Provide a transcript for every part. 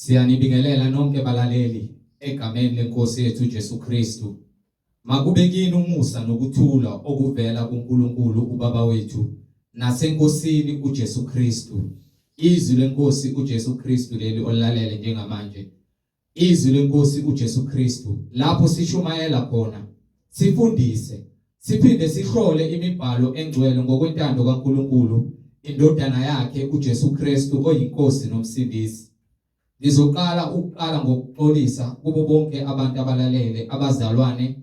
Siyanibingelela nonke balaleli egameni lenkosi yethu uJesu Kristu. Makube kini umusa nokuthula okuvela kuNkulunkulu uBaba wethu naseNkosini uJesu Kristu. Izwi lenkosi uJesu Kristu leli olalele njengamanje. Izwi lenkosi uJesu Kristu lapho sishumayela khona sifundise siphinde sihlole imibhalo engcwele ngokwentando kaNkulunkulu indodana yakhe uJesu Kristu oyinkosi nomsindisi. Ngizoqala ukuqala ngokuxolisa kubo bonke abantu abalalele abazalwane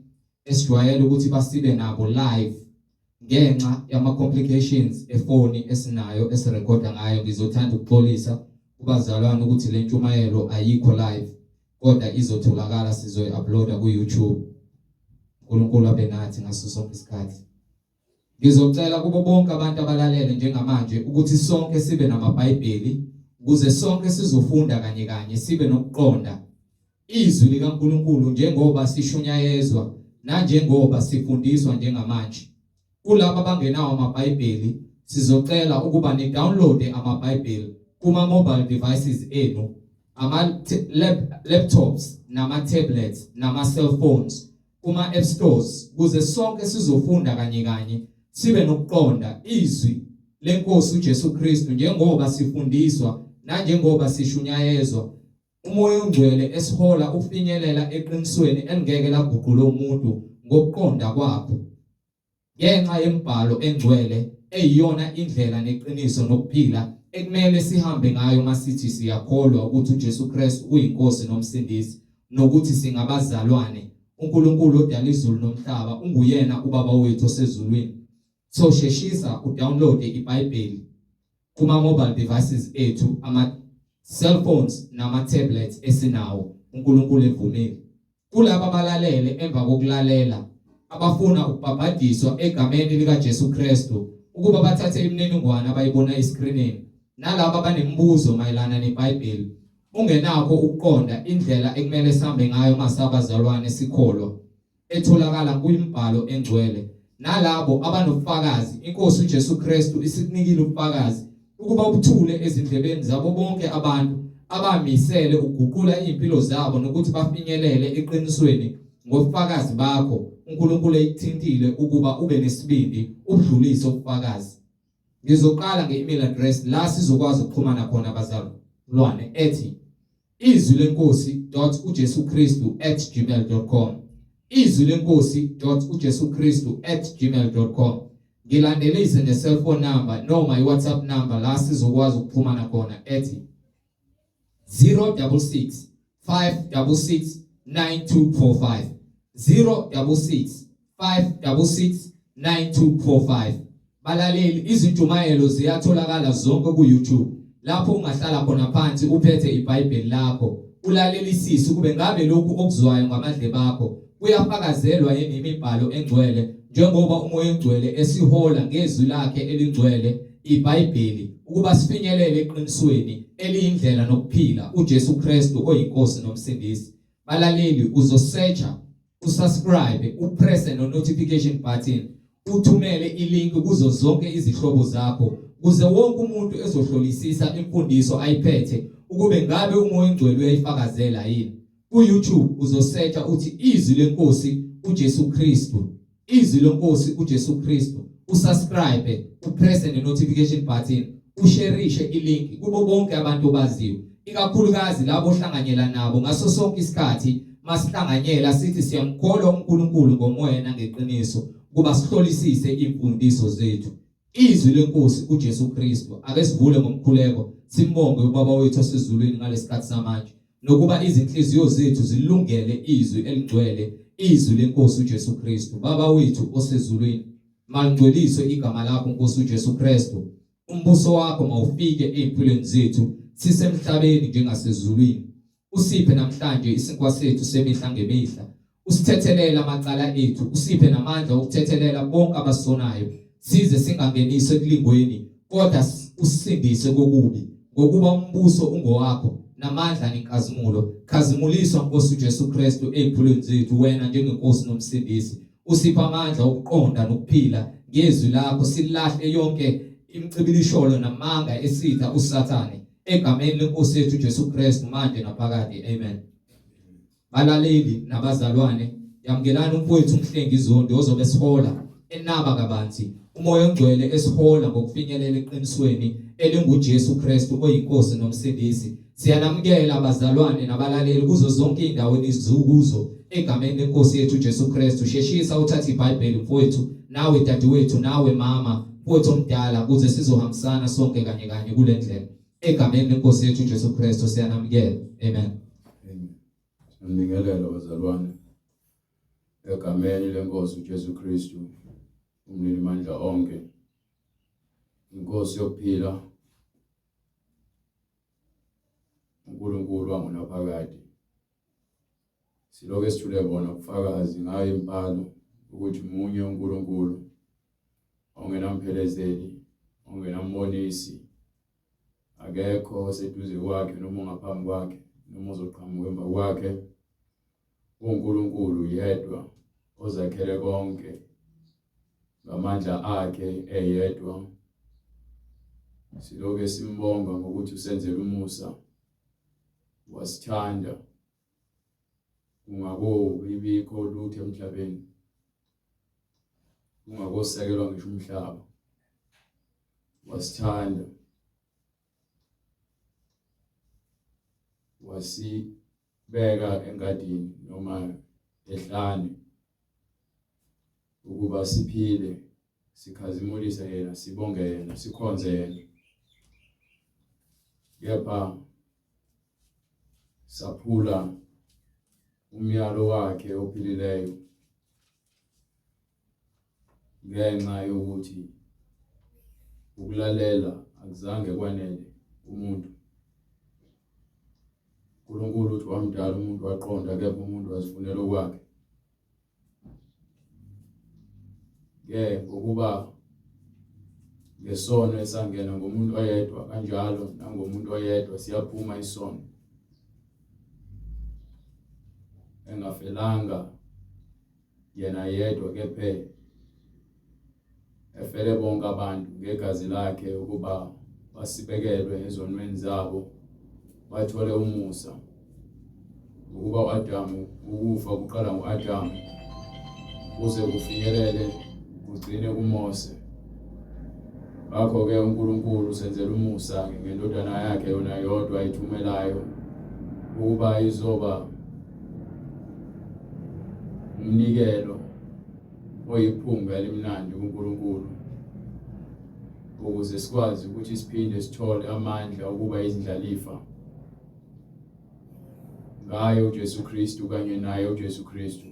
esijwayele ukuthi basibe nabo live ngenxa yama complications efoni esinayo esirekhoda ngayo. Ngizothanda ukuxolisa kubazalwane ukuthi le ntshumayelo ayikho live kodwa izotholakala, sizoyi-uploada ku-YouTube. uNkulunkulu abe nathi ngaso sonke isikhathi. Ngizocela kubo bonke abantu abalalele njengamanje ukuthi sonke sibe namaBhayibheli ukuze sonke sizofunda kanye kanye sibe nokuqonda izwi likaNkulunkulu njengoba sishunyayezwa nanjengoba sifundiswa njengamanje. Kulabo abangenawo amaBhayibheli sizocela ukuba ni-downloade amaBhayibheli kuma-mobile devices enu, ama-laptops nama-tablets nama-cellphones kuma-app stores ukuze sonke sizofunda kanye kanye sibe nokuqonda izwi lenkosi uJesu Kristu njengoba sifundiswa nanjengoba sishunyayezwa uMoya oNgcwele esihola ukufinyelela eqinisweni elingeke laguqula umuntu ngokuqonda kwakho ngenxa yemibhalo engcwele eyiyona indlela neqiniso nokuphila ekumele sihambe ngayo masithi siyakholwa ukuthi uJesu Kristu uyiNkosi nomsindisi nokuthi singabazalwane. uNkulunkulu odala izulu nomhlaba unguyena ubaba wethu osezulwini. So sheshisa udownload iBhayibheli kuma mobile devices ethu, ama cellphones nama tablets esinawo, uNkulunkulu evumile. Kulabo abalalele emva kokulalela abafuna ukubhabhadiswa egameni likaJesu Kristu ukuba bathathe imininingwane abayibona eskrinini, nalabo abanemibuzo mayelana neBhayibheli ungenakho ukuqonda indlela ekumele sihambe ngayo masabazalwane sikholwa etholakala kwimbhalo engcwele, nalabo abanobufakazi inkosi uJesu Kristu isikunikile ubufakazi ukuba ubuthule ezindlebeni zabo bonke abantu abamisele ukuguqula izimpilo zabo nokuthi bafinyelele eqinisweni ngobufakazi bakho uNkulunkulu ekuthintile ukuba ube nesibindi ubudlulise ubufakazi. Ngizoqala nge-email address la sizokwazi ukuxhumana khona bazalwane ethi izwi lenkosi dot uJesu Kristu at gmail dot com, izwi lenkosi dot uJesu Kristu at gmail dot com. Ngilandelise ne-cellphone number noma i-WhatsApp number la sizokwazi ukuxhumana khona ethi 066 566 9245, 066 566 9245. Balaleli, izintshumayelo ziyatholakala zonke ku-YouTube lapho ungahlala khona phansi uphethe iBhayibheli lakho ulalelisise ukube ngabe lokhu okuzwayo ngamadlebe akho kuyafakazelwa yini imibhalo engcwele njengoba uMoya oNgcwele esihola ngezwi lakhe elingcwele iBhayibheli ukuba sifinyelele eqinisweni eliyindlela nokuphila uJesu Kristu oyiNkosi nomsindisi. Balaleli, uzosearcha, usubscribe, upresse no notification button, uthumele ilink kuzo zonke izihlobo zakho kuze wonke umuntu ezohlolisisa imfundiso ayiphethe ukube ngabe uMoya oNgcwele uyayifakazela yini. Ku YouTube uzosearcha uthi izwi lenkosi uJesu Kristu, izwi lenkosi uJesu Kristu, usubscribe, upresse ne notification button, usherishe ilink kubo bonke abantu obaziyo, ikakhulukazi labo ohlanganyela nabo ngaso sonke isikhathi. Masihlanganyela sithi siyamkholwa uNkulunkulu ngomoya nangeqiniso kuba sihlolisise imfundiso zethu, izwi lenkosi uJesu Kristu. Ake sivule ngomkhuleko simbonge ubaba wethu osezulwini ngalesikhathi samanje nokuba izinhliziyo zethu zilungele izwi elingcwele, izwi lenkosi uJesu Kristu. Baba wethu osezulwini, malingcweliswe igama lakho Nkosi uJesu Kristu. Umbuso wakho mawufike ezimpilweni zethu sisemhlabeni njengasezulwini. Usiphe namhlanje isinkwa sethu semihla ngemihla. Usithethelele amacala ethu, usiphe namandla okuthethelela bonke abasonayo, size singangeniswe ekulingweni, kodwa usisindise kokubi, ngokuba umbuso ungowakho namandla nenkazimulo. Khazimuliswa Nkosi uJesu Kristu ezimpilweni zethu wena njengenkosi nomsindisi. Usipha amandla okuqonda nokuphila ngezwi lakho, silahle yonke imicibilisholo namanga esitha uSathane. Egameni lenkosi yethu Jesu Kristu manje naphakade amen. Balaleli nabazalwane yamukelani umfowethu uMhlengi Zondi ozobe esihola enaba kabanzi umoya ongcwele esihola ngokufinyelela eqinisweni elinguJesu Kristu oyinkosi nomsindisi. Siyanamukela abazalwane nabalaleli kuzo zonke izindawo enizukuzo egameni lenkosi yethu Jesu Kristu. Sheshisa uthathe iBhayibheli mfowethu, nawe dadewethu, nawe mama, mfowethu omdala ukuze sizohambisana sonke kanye kanye kule ndlela. Egameni lenkosi yethu Jesu Kristu siyanamukela. Amen. Amen. Ngibingelele bazalwane egameni lenkosi uJesu Kristu umninimandla onke. Inkosi yokuphila uNkulunkulu wangunaphakade. Siloke sithule bona ubufakazi ngayo imibhalo ukuthi munye uNkulunkulu ongenamphelezeli, ongenambonisi, akekho oseduze kwakhe noma ongaphambi kwakhe noma ozoqhamuka emva kwakhe. UNkulunkulu yedwa ozakhele konke ngamandla akhe eyedwa. Siloke simbonga ngokuthi usenzele umusa wasithanda kungakobibikho lutho emhlabeni kungakosekelwa ngisho umhlaba wasithanda wasibeka engadini noma ehlane ukuba siphile sikhazimulise yena sibonge yena sikhonze yena kepha saphula umyalo wakhe ophilileyo ngenxa yokuthi ukulalela akuzange kwanele umuntu. uNkulunkulu uthi wamdala umuntu waqonda kepha umuntu wazifunela okwakhe. Ke ngokuba ngesono esangena ngomuntu oyedwa kanjalo nangomuntu oyedwa siyaphuma isono. Engafelanga yena yedwa kephe efele bonke abantu ngegazi lakhe ukuba basibekelwe ezonweni zabo bathole umusa ngokuba uAdamu ukufa kuqala ngoAdamu kuze kufinyelele kugcine kuMose ngakho-ke uNkulunkulu usenzela umusa ngendodana yakhe yona yodwa ayithumelayo ukuba izoba umnikelo oyiphunga elimnandi kuNkulunkulu ukuze sikwazi ukuthi siphinde sithole amandla okuba izindlalifa ngaye uJesu Kristu kanye naye uJesu Kristu.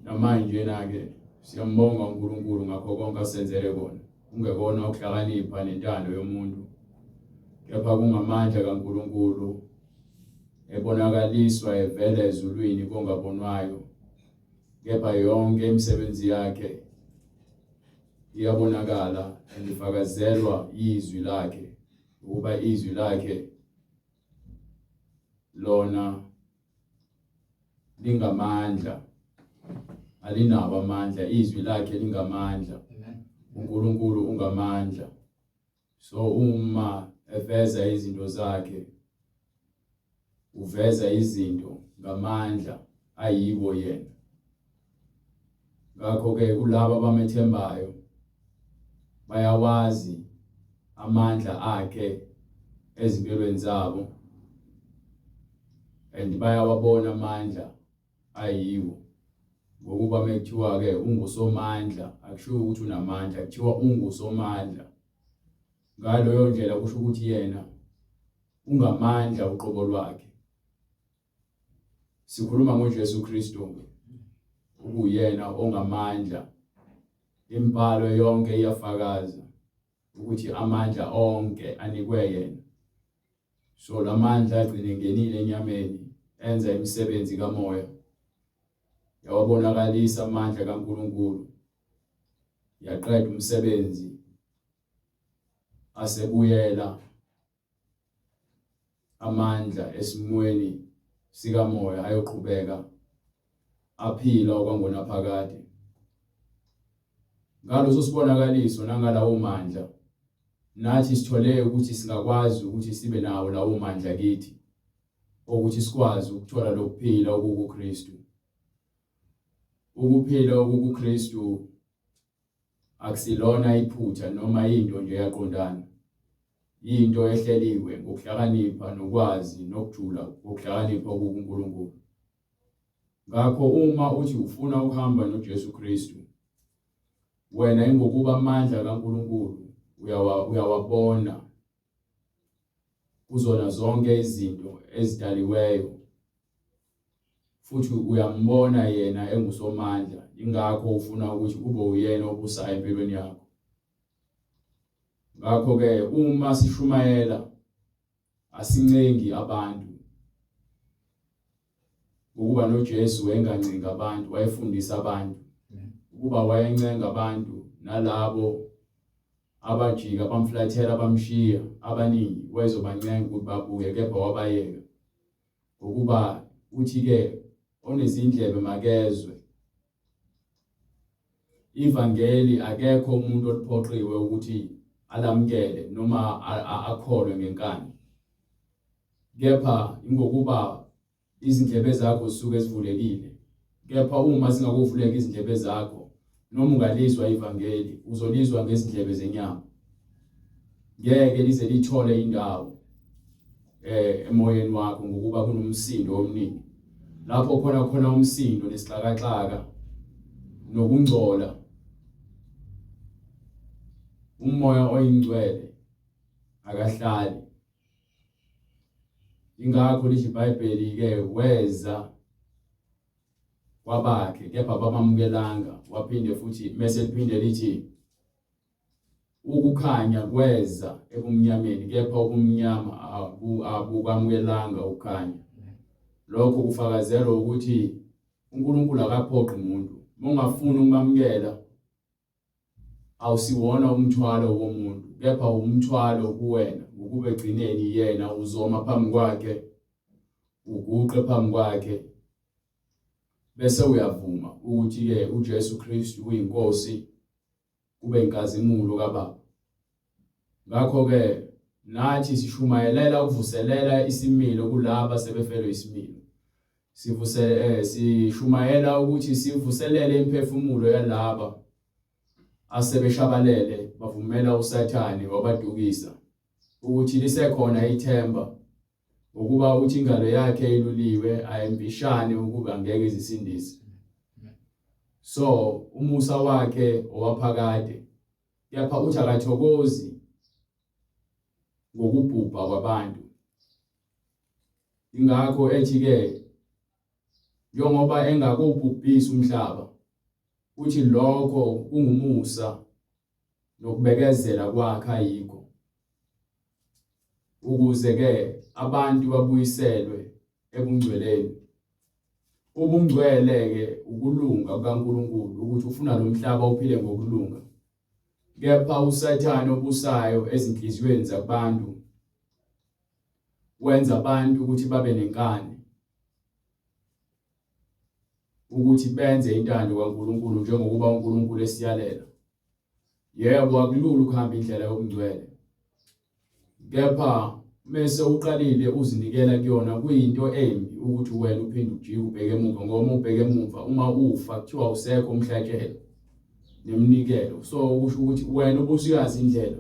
Namanje na-ke siyambonga uNkulunkulu ngakho konke asenzele kona, kungekona ukuhlakanipha nentando yomuntu, kepha kungamandla kaNkulunkulu ebonakaliswa evela ezulwini kongabonwayo, kepha yonke imisebenzi yakhe iyabonakala andifakazelwa izwi lakhe ukuba izwi lakhe lona lingamandla alinawo amandla izwi lakhe lingamandla uNkulunkulu ungamandla so uma eveza izinto zakhe uveza izinto ngamandla ayiwo yena ngakho ke kulabo abamethembayo bayawazi amandla akhe ezimpilweni zabo and bayawabona amandla ayiwo ngokuba mekuthiwa ke ungusomandla akushiwo ukuthi unamandla kuthiwa ungusomandla ngaleyo ndlela kusho ukuthi yena ungamandla uqobo lwakhe sikhuluma ngoJesu Kristu ukuyena ongamandla imibhalo yonke iyafakaza ukuthi amandla onke anikwe yena so lamandla agcine ngenile enyameni enza imisebenzi kamoya yawabonakalisa amandla kaNkuluNkulu yaqeda umsebenzi asebuyela amandla esimweni sikamoya ayoqhubeka aphila okwangonaphakade. Ngaleso sibonakaliso nangalawo mandla Nathi sithole ukuthi singakwazi ukuthi sibe nawo lawo mandla kithi ukuthi sikwazi ukuthola lokuphila okukuKristu. Ukuphila okukuKristu akusilona iphutha noma into nje yaqondana. Yinto ehleliwe ngokuhlakanipha nokwazi nokujula kokuhlakanipha okukuNkulunkulu. Ngakho uma uthi ufuna ukuhamba noJesu Kristu, wena ingokuba amandla kaNkulunkulu uyawabona kuzona zonke izinto ezidaliweyo futhi uyambona yena engusomandla ingakho ufuna ukuthi kube uyena obusayo empilweni yakho. Ngakho ke uma sishumayela asincengi abantu ngokuba noJesu wayengancengi abantu wayefundisa abantu ukuba wayencenga abantu nalabo abajika bamflathela bamshiya abaningi wayezobancenga ukuthi babuye kepha wabayeka ngokuba uthi ke onezindlebe makezwe Ivangeli akekho umuntu oliphoqiwe ukuthi alamukele noma akholwe ngenkani. Kepha ingokuba izindlebe zakho zisuke zivulekile. Kepha uma zingakuvuleka izindlebe zakho noma ungalizwa ivangeli uzolizwa ngezindlebe zenyama. Ngeke lize lithole indawo. eh emoyeni wakho ngokuba kunomsindo omningi lapho khona khona umsindo nesixakaxaka nokungcola umoya oyingcwele akahlali ingakho lithi iBhayibheli ke weza kwabakhe kepha babamukelanga waphinde futhi mese liphinde lithi Ukukhanya kweza ebumnyameni, kepha ubumnyama abukwamukelanga ukukhanya. Lokho kufakazelwa ukuthi uNkulunkulu akaphoqi umuntu. Uma ungafuni ukumamukela, awusiwona umthwalo womuntu, kepha umthwalo kuwena, ngokuba egcineni yena uzoma phambi kwakhe, uguqe phambi kwakhe, bese uyavuma ukuthi-ke uJesu Kristu uyiNkosi kube inkazimulo kaBaba. Ngakho-ke nathi sishumayelela ukuvuselela isimilo kulaba sebefelwe isimilo. Sivuse eh, sishumayela ukuthi sivuselele imiphefumulo yalaba asebeshabalele bavumela uSathane wabadukisa ukuthi lisekhona ithemba Ngokuba uthi ingalo yakhe iluliwe ayimfishane ukuba ngeke izisindise. So umusa wakhe owaphakade. Kepha uthi akathokozi ngokubhubha kwabantu. Ingakho ethi ke njengoba engakubhubhisi umhlaba uthi lokho kungumusa nokubekezela kwakhe ayikho. Ukuze ke abantu babuyiselwe ebungcweleni. Ubungcwele ke ukulunga kukaNkuluNkulu ukuthi ufuna lo mhlaba uphile ngokulunga. Kepha uSathane obusayo ezinhliziyweni zabantu wenza abantu ukuthi babe nenkani ukuthi benze intando kaNkuluNkulu njengokuba uNkulunkulu esiyalela. Yebo, akulula ukuhamba indlela yobungcwele. Kepha mese uqalile uzinikela kuyona kuyinto embi ukuthi wena uphinde ujike ubheke emuva ngoba uma ubheke emuva uma ufa kuthiwa usekho umhlatshelo neminikelo. So kusho ukuthi wena ubusuyazi indlela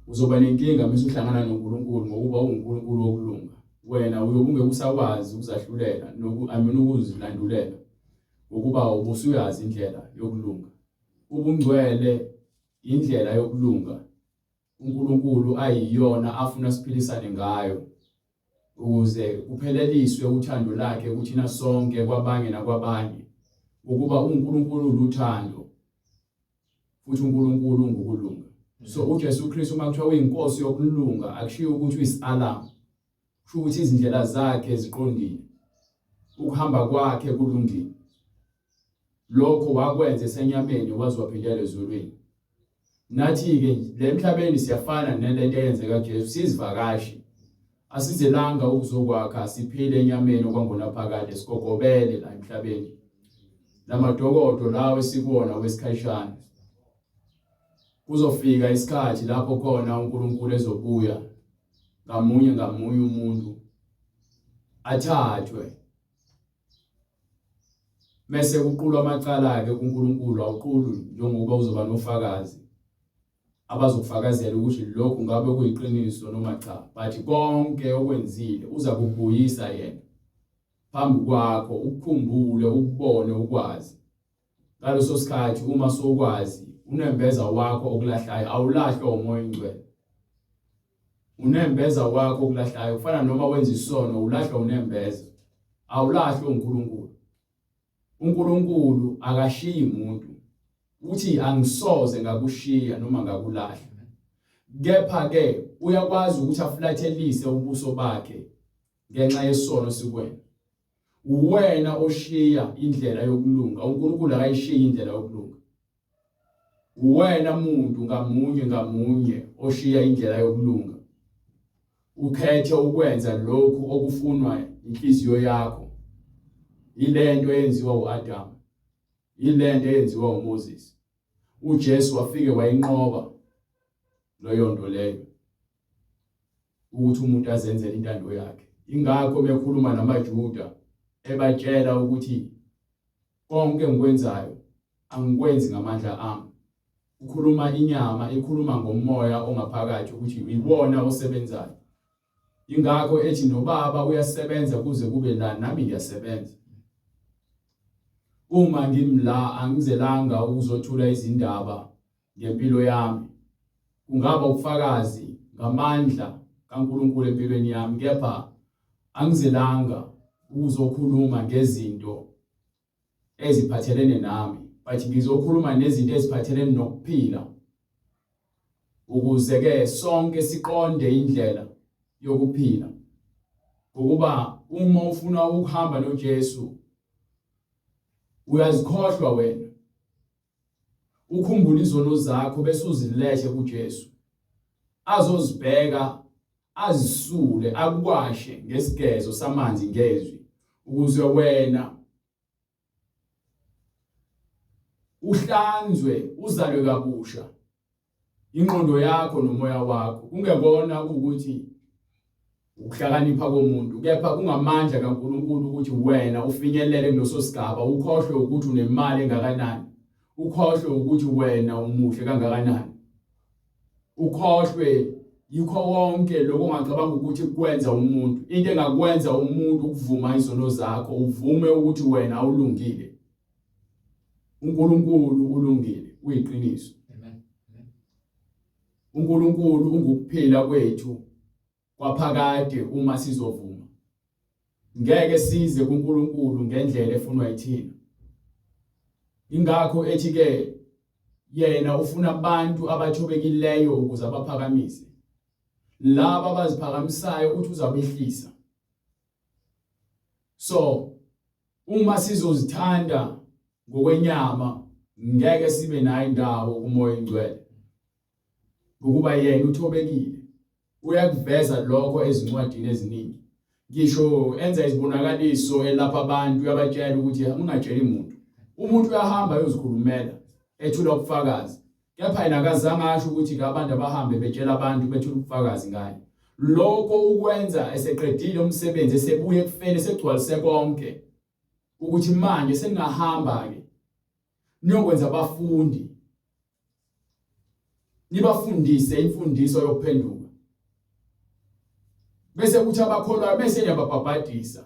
uzoba nenkinga mase uhlangana noNkulunkulu ngokuba uNkulunkulu wokulunga. Wena uyobe ungeke usakwazi ukuzahlulela noku I mean ukuzilandulela ngokuba ubusuyazi indlela yokulunga. Ubungcwele indlela yokulunga uNkulunkulu ayiyona afuna siphilisane ngayo ukuze kupheleliswe uthando lakhe kuthina sonke kwabanye nakwabanye ukuba uNkulunkulu uluthando futhi uNkulunkulu ungukulunga so uJesu Kristu uma kuthiwa uyinkosi yokulunga akushiwo ukuthi uyisialam kusho ukuthi izindlela zakhe ziqondile ukuhamba kwakhe kulungile Lokho wakwenza esenyameni waze waphindela ezulwini. Nathi-ke le emhlabeni siyafana nalento eyenzeka kuJesu, sizivakashi. Asizelanga ukuzokwakha siphile enyameni okwangonaphakade, sigogobele la emhlabeni. Lamadokodo lawo esikuwona wesikhashana. Kuzofika isikhathi lapho khona uNkulunkulu ezobuya ngamunye ngamunye umuntu athathwe mese kuqulwa amacala ke kuNkulunkulu awuqulu njengoba uzoba nofakazi abazokufakazela ukuthi lokhu ngabe kuyiqiniso noma cha but konke okwenzile uza kubuyisa yena phambi kwakho ukukhumbule ukubone ukwazi Ngaleso sikhathi uma sokwazi unembeza wakho okulahlayo awulahlwa umoya ongcwele. Unembeza wakho okulahlayo kufana noma wenza isono ulahlwa unembeza. Awulahlwa uNkulunkulu. UNkulunkulu akashiyi umuntu. Uthi angisoze ngakushiya noma ngakulahla. Kepha ke uyakwazi ukuthi aflathelise ubuso bakhe ngenxa yesono sikwena. Uwena oshiya indlela yokulunga, uNkulunkulu akayishiyi indlela yokulunga. Uwena muntu ngamunye ngamunye oshiya indlela yokulunga. Ukhethe ukwenza lokhu okufunwa inhliziyo yakho. Ilento eyenziwa uAdam. Ilento eyenziwa uMoses. uJesu wafike wayinqoba leyo nto leyo. ukuthi umuntu azenzele intando yakhe. Ingakho mekhuluma namaJuda ebatshela ukuthi konke engikwenzayo angikwenzi ngamandla ami. Ukhuluma inyama, ikhuluma ngomoya ongaphakathi ukuthi iwona osebenzayo. Ingakho ethi nobaba uyasebenza kuze kube la nami ngiyasebenza. Uma ngimla angizelanga ukuzothula izindaba ngempilo yami. Kungaba ubufakazi ngamandla kaNkulunkulu empilweni yami kepha angizelanga ukuzokhuluma ngezinto eziphathelene nami but ngizokhuluma nezinto eziphathelene nokuphila ukuze ke sonke siqonde indlela yokuphila ngokuba uma ufuna ukuhamba noJesu uyazikhohlwa wena Ukhumbule izono zakho bese uzilethe kuJesu. Azozibheka azisule akuwashe ngesigezo samanzi ngezwi ukuze wena uhlanzwe uzalwe kabusha ingqondo yakho nomoya wakho kungekona ukuthi ukuhlakanipha komuntu kepha kungamandla kaNkuluNkulu ukuthi wena ufinyelele kuleso sigaba ukhohlwe ukuthi unemali engakanani ukhohlwe ukuthi wena umuhle kangakanani ukhohlwe yikho konke lokho ongacabanga ukuthi kwenza umuntu into engakwenza umuntu ukuvuma izono zakho uvume ukuthi wena awulungile uNkulunkulu ulungile uyiqiniso amen uNkulunkulu ungukuphila kwethu kwaphakade uma sizovuma ngeke size kuNkulunkulu ngendlela efunwa yithina ingakho ethi ke yena ufuna abantu abathobekileyo ukuze abaphakamise laba abaziphakamisayo uthi uzabehlisa so uma sizozithanda ngokwenyama ngeke sibe nayo indawo kumoya ingcwele ngokuba yena uthobekile uyakuveza lokho ezincwadini eziningi ngisho enza izibonakaliso elapha abantu uyabatshela ukuthi ungatsheli muntu umuntu uyahamba ayozikhulumela ethula ubufakazi Kepha yena akazange asho ukuthi ke abantu abahambe betshela abantu bethula ubufakazi ngaye. Lokho ukwenza eseqedile umsebenzi esebuye ekufeni esegcwalise konke ukuthi manje seningahamba ke niyokwenza abafundi nibafundise imfundiso yokuphenduka bese kuthi abakholwayo bese niyababhabhadisa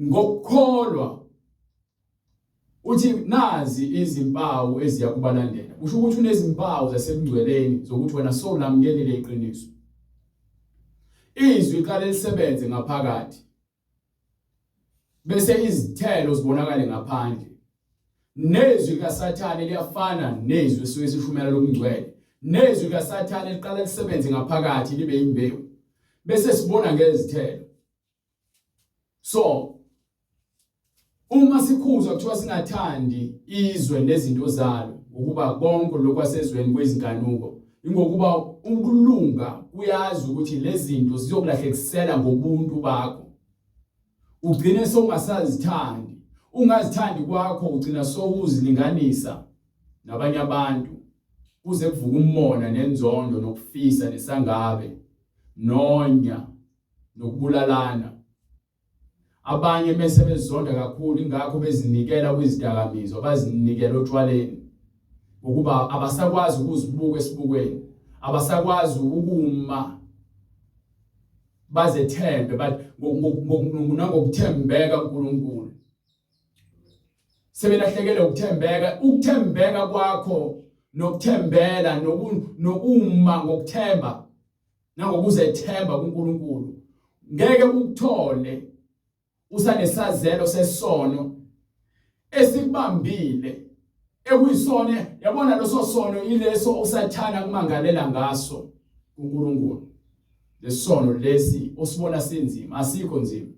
ngokukholwa Uthi nazi izimpawu eziya kubalandela. Kusho ukuthi unezimpawu zasebungcweleni zokuthi wena sowulamukelile iqiniso. Izwi liqale lisebenze ngaphakathi. Bese izithelo zibonakale ngaphandle. Nezwi likaSathane liyafana nezwi esuke sishumela lobungcwele. Nezwi likaSathane liqala lisebenze ngaphakathi libe imbewu. Bese sibona ngezithelo. So uma sikhuzwa kuthiwa singathandi izwe nezinto zalo ukuba konke lokwasezweni kwezinkanuko ingokuba ukulunga kuyazi ukuthi lezi zinto zizokulahlekisela ngobuntu bakho ugcine sowungasazithandi ungazithandi kwakho ugcina sowuzilinganisa nabanye abantu. Kuze kuvuka umona nenzondo nokufisa nesangabe nonya nokubulalana. Abanye mese bezonda kakhulu ingakho bezinikela kwizidakamizwa, bazinikela otshwaleni ngokuba abasakwazi ukuzibuka esibukweni, abasakwazi ukuma bazethembe but nangokuthembeka kuNkulunkulu. Sebelahlekelwe ukuthembeka, ukuthembeka kwakho nokuthembela nokuma ngokuthemba nangokuzethemba kuNkulunkulu ngeke ukuthole usanesazelo sesono esikubambile ekuyisona. Yabona, leso sono ileso usathana kumangalela ngaso kuNkulunkulu. Lesono lesi osibona sinzima asikho nzima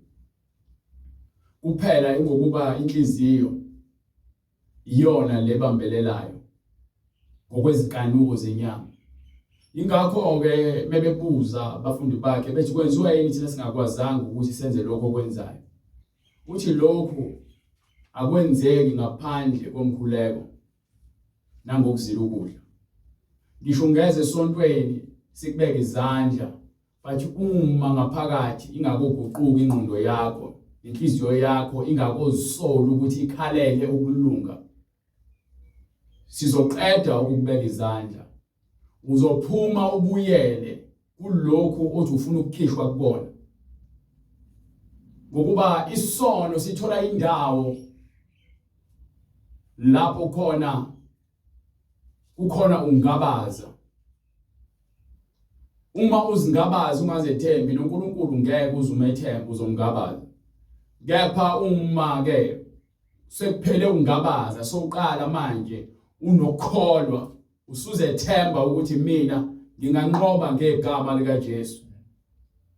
kuphela, ingokuba inhliziyo iyona lebambelelayo ngokwezinkanuko zenyama. Ingakho ke mebebuza abafundi bakhe bethi kwenziwa yini thina singakwazanga ukuthi senze lokho okwenzayo, uthi lokhu akwenzeki ngaphandle komkhuleko nangokuzila ukudla. Ngisho ungeze esontweni sikubeke izandla, but uma ngaphakathi ingakoguquki ingqondo yakho, inhliziyo yakho ingakozisoli ukuthi ikhalele ukulunga, sizoqeda ukubeka izandla, uzophuma ubuyele kulokhu othi ufuna ukukhishwa kukona, ngokuba isono sithola indawo lapho khona kukhona ungabaza. Uma uzingabaza ungazethembi, noNkulunkulu ngeke uzumethembe, uzomngabaza. Kepha uma ke sekuphele ungabaza, sowuqala manje unokukholwa, usuzethemba ukuthi mina nginganqoba ngegama lika Jesu,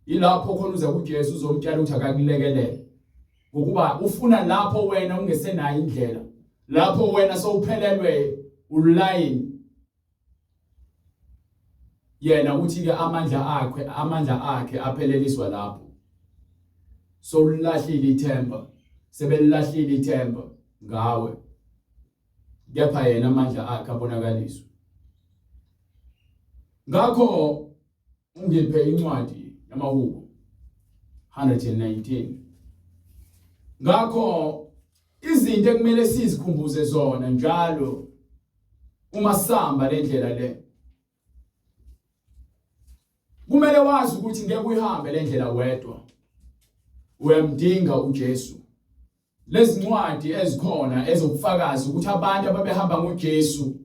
yilapho khona uza kuJesu uzomtshela ukuthi akakulekelele, ngokuba ufuna lapho wena ungesenayo indlela, lapho wena sowuphelelwe ulayini. Yena uthi ke amandla akhe apheleliswa lapho sowulahlile ithemba, sebelilahlile ithemba ngawe, kepha yena amandla akhe abonakaliswa. Ngakho ungiphe incwadi yamaHubo 119. Ngakho izinto ekumele sizikhumbuze zona njalo uma sihamba le ndlela le, kumele wazi ukuthi ngeke uyihambe le ndlela wedwa, uyamdinga uJesu. Lezi ncwadi ezikhona ezokufakaza ukuthi abantu ababehamba ngoJesu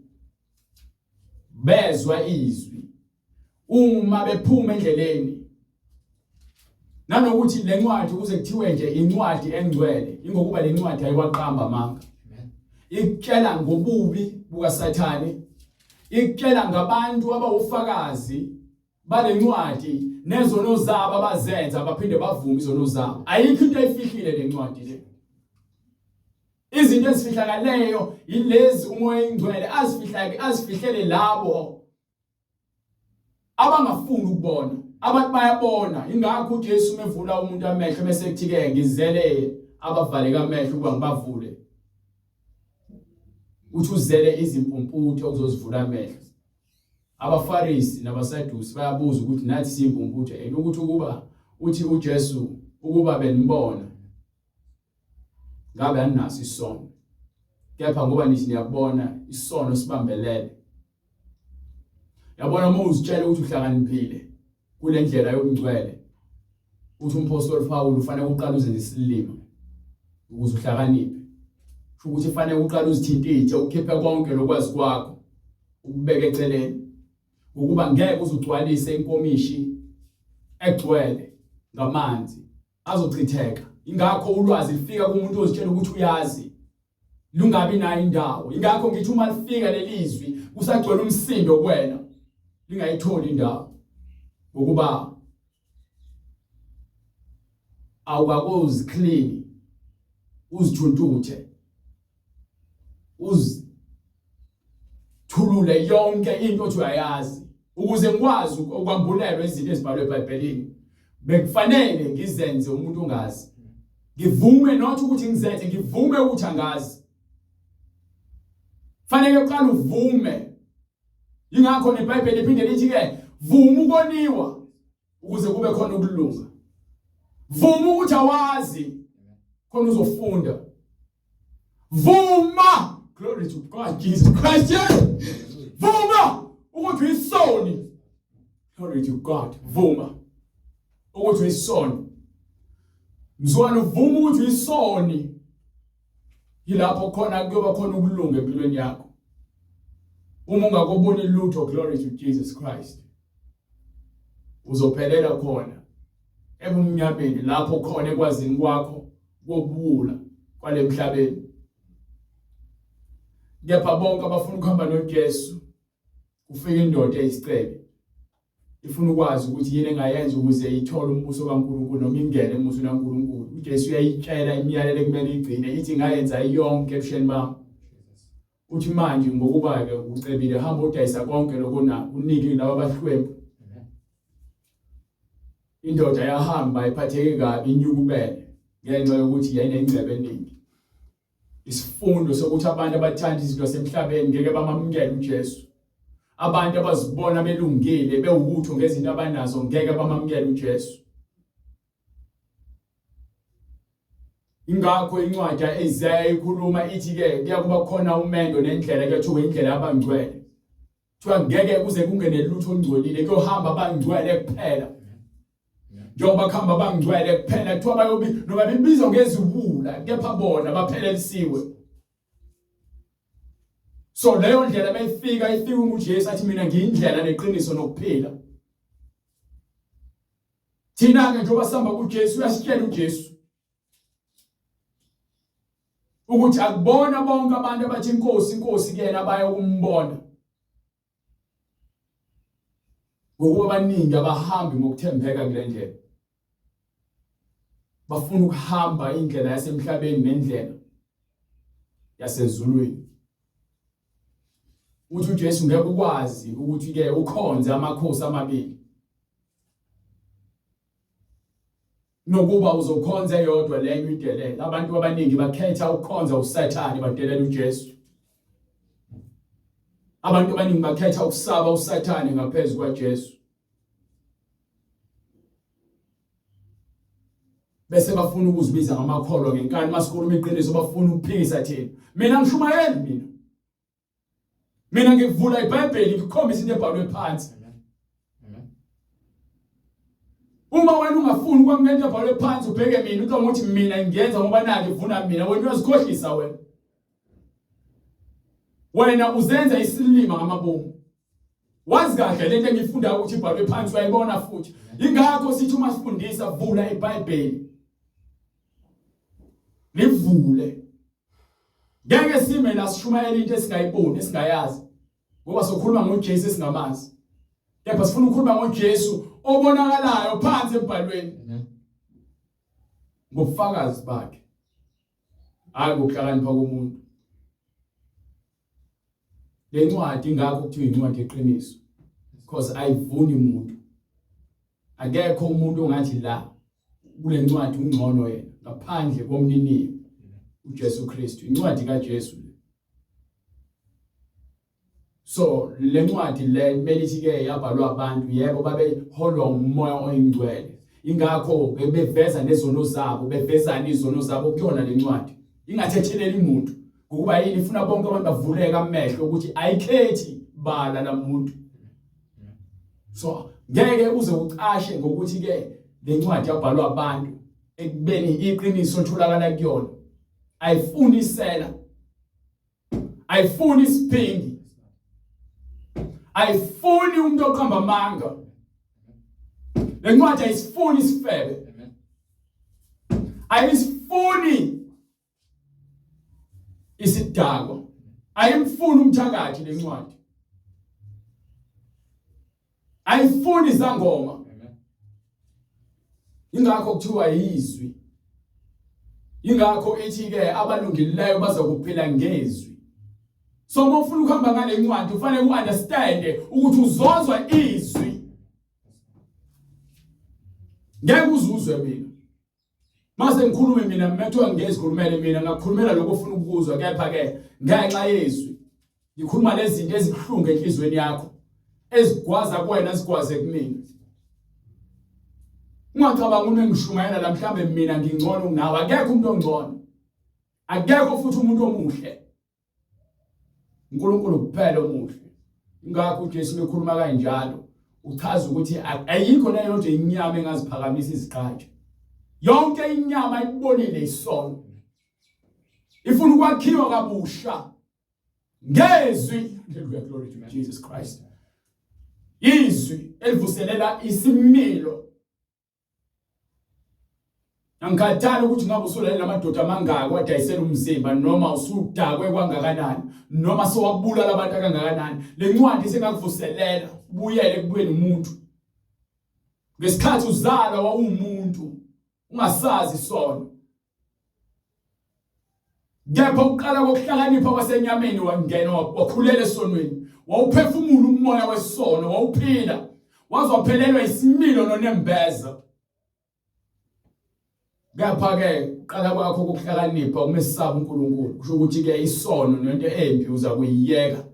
bezwa izwi uma bephuma endleleni, nanokuthi le ncwadi kuze kuthiwe nje incwadi engcwele, ingokuba le ncwadi ayiwaqamba amanga, ikutshela ngobubi bukaSathane, ikutshela ngabantu abawufakazi balencwadi nezono zabo abazenza baphinde bavume izono zabo. Ayikho into ayifihlile lencwadi le. Izinto ezifihlakaleyo yilezi uMoya oNgcwele azifihlake azifihlele labo abangafuni ukubona. Abantu bayabona, ingakho uJesu mevula umuntu amehlo bese kuthi ke ngizele abavaleka amehlo ukuba ngibavule. Uthi uzele izimpumputhe ukuzozivula amehlo. AbaFarisi nabaSadusi bayabuza ukuthi nathi siyimpumputhe yini, ukuthi ukuba uthi uJesu ukuba benibona ngabe aninaso isono, kepha ngoba nithi niyakubona isono sibambelele. Yabona, uma uzitshela ukuthi uhlakaniphile kule ndlela yobungcwele, uthi umpostoli Paul ufanele uqale uzenze isilima ukuze uhlakaniphe. Kusho ukuthi fanele uqale uzithintithe, ukhiphe konke lokwazi kwakho ukubeka eceleni, ukuba ngeke uzugcwalise inkomishi egcwele ngamanzi, azochitheka. Ingakho ulwazi lifika kumuntu ozitshela ukuthi uyazi, lungabi nayo indawo. Ingakho ngithi uma lifika lelizwi kusagcwele umsindo kuwena, lingayitholi indawo, ngokuba awukakozi clean, uzithuntuthe, uzithulule yonke into othi uyayazi. Ukuze ngikwazi ukwambulelwa izinto ezibhalwe eBhayibhelini, bekufanele ngizenze umuntu ongazi, ngivume, not ukuthi ngizenze, ngivume ukuthi angazi. Fanele uqale uvume. Ingakho neBhayibheli liphinde lithi ke vuma ukoniwa ukuze kube khona ukulunga. Vuma ukuthi awazi khona uzofunda. Vuma, glory to God Jesus Christ. Vuma ukuthi uyisoni. Glory to God. Vuma ukuthi uyisoni. Mzwana uvuma ukuthi uyisoni. Yilapho khona kuyoba khona ukulunga empilweni yakho. Uma ungakuboni lutho, glory to Jesus Christ. Uzophelela khona ebumnyameni lapho khona ekwazini kwakho kobuwula kwalemhlabeni. Kepha bonke abafuna ukuhamba noJesu kufika indoda eyisicebe ifuna ukwazi ukuthi yini engayenza ukuze ithole umbuso kaNkulunkulu noma ingene embusweni kaNkulunkulu. UJesu uyayitshela imiyalelo ekumele igcine, ithi ngayenza yonke ebusheni bami. Uthi manje ngokuba-ke ucebile, hamba udayisa konke lokho onakho, unike laba abahlwempu. Indoda yahamba iphatheke kabi inyukubele ngenxa yokuthi yayinengcebo eningi. Isifundo sokuthi abantu abathanda izinto zasemhlabeni ngeke bamamukele uJesu. Abantu abazibona belungile bewutho ngezinto abanazo ngeke bamamukele uJesu. Ingakho incwadi kaIsaya ikhuluma ithi ke kuyakuba khona umendo nendlela kuyothiwa indlela yabangcwele. Kuthiwa ngeke kuze kungene lutho olungcolile kuyohamba abangcwele kuphela. Njengoba kuhamba abangcwele kuphela kuthiwa bayobi noma bebizwa ngeziwula kepha bona baphelelisiwe. So leyo ndlela mayifika ifika uJesu athi mina ngiyindlela neqiniso nokuphila. Thina-ke njengoba sihamba kuJesu uyasitshela uJesu ukuthi akubona bonke abantu abathi inkosi inkosi kuyena abaya ukumbona ngokuba abaningi abahambi ngokuthembeka kule ndlela bafuna ukuhamba indlela yasemhlabeni nendlela yasezulwini uthi uJesu ngeke ukwazi ukuthi ke ukhonze amakhosi amabili nokuba uzokhonza eyodwa lenye uyidelele abantu abaningi bakhetha ukukhonza uSathane badelela uJesu abantu abaningi bakhetha ukusaba uSathane ngaphezulu kwaJesu bese bafuna ukuzibiza ngamakholwa ngenkani masikhuluma iqiniso bafuna ukuphikisa thina mina ngishumayeli mina mina ngivula iBhayibheli ngikhombisa into ebhalwe phansi uma wena ungafuni ukwamukela into ebhalwe phansi ubheke mina ucabanga ukuthi mina ngiyenza ngoba naki ivuna mina wena uyazikhohlisa wena wena uzenza isilima ngamabomu wazi kahle lento engiyifundayo ukuthi ibhalwe phansi uyayibona futhi ingakho sithi uma sifundisa vula iBhayibheli livule ngeke sime la sishumayela into esingayiboni esingayazi ngoba sokhuluma ngoJesu esingamazi kepha sifuna ukukhuluma ngoJesu obonakalayo phansi embhalweni ngobufakazi bakhe hayi ngokuhlakanipha komuntu le ncwadi ingakho kuthiwa incwadi yeqiniso because ayivuni muntu akekho umuntu ongathi la kule ncwadi ungcono yena ngaphandle komniniyo uJesu Kristu incwadi kaJesu le so le ncwadi le kumele ithi ke yabhalwa abantu yebo babeholwa umoya oyingcwele ingakho beveza nezono zabo bevezana izono zabo kuyona le ncwadi ingathetheleli umuntu ngokuba yini ifuna bonke abantu bavuleke amehlo ukuthi ayikhethi bala lamuntu so ngeke uze ucashe ngokuthi ke lencwadi yabhalwa abantu ekubeni iqiniso litholakala kuyona ayifuni isela ayifuni isiphingi ayifuni umuntu oqamba amanga lencwadi ayisifuni isifebe ayisifuni isidakwa ayimfuni umthakathi lencwadi ayifuni izangoma ingakho kuthiwa yizwi ingakho ithi ke abalungileyo bazokuphila ngezwi so uma ufuna ukuhamba ngale ncwadi ufanele uunderstand ukuthi uzozwa izwi ngeke uzuzwe mina Mase ngikhulume mina mekuthiwa ngiyezikhulumele mina ngakukhulumela lokho ofuna ukukuzwa kepha ke ngenxa yezwi ngikhuluma lezi zinto ezibuhlungu enhlizweni yakho. Ezigwaza kuwena zigwaze kumina. Ungacabanga uma ngishumayela la mhlambe mina ngingcono kunawe, akekho umuntu ongcono. Akekho futhi umuntu omuhle. uNkulunkulu kuphela omuhle. Ingakho uJesu mekhuluma kanjalo uchaza ukuthi ayikho neyodwa inyama engaziphakamisa iziqatsha. Yonke inyama ibonile isono. Ifuna ukwakhiwa kabusha ngezwi. Hallelujah, glory to Jesus Christ. Izwi elivuselela isimilo. Angikhathali ukuthi ngabe usulalele amadoda amangaki wadayisela umzimba noma usudakwe kwangakanani noma sowabulala abantu kangakanani. Le ncwadi isengakuvuselela ubuyele ekubeni umuntu. Ngesikhathi uzalwa wawumuntu ungasazi isono. Kepha ukuqala kokuhlakanipha kwasenyameni wangena wakhulela esonweni. Wawuphefumula umoya wesono, wawuphila. Waze waphelelwa isimilo nonembeza. Kepha ke uqala kwakho kokuhlakanipha umesaba uNkulunkulu kusho ukuthi ke isono nento embi uza kuyiyeka.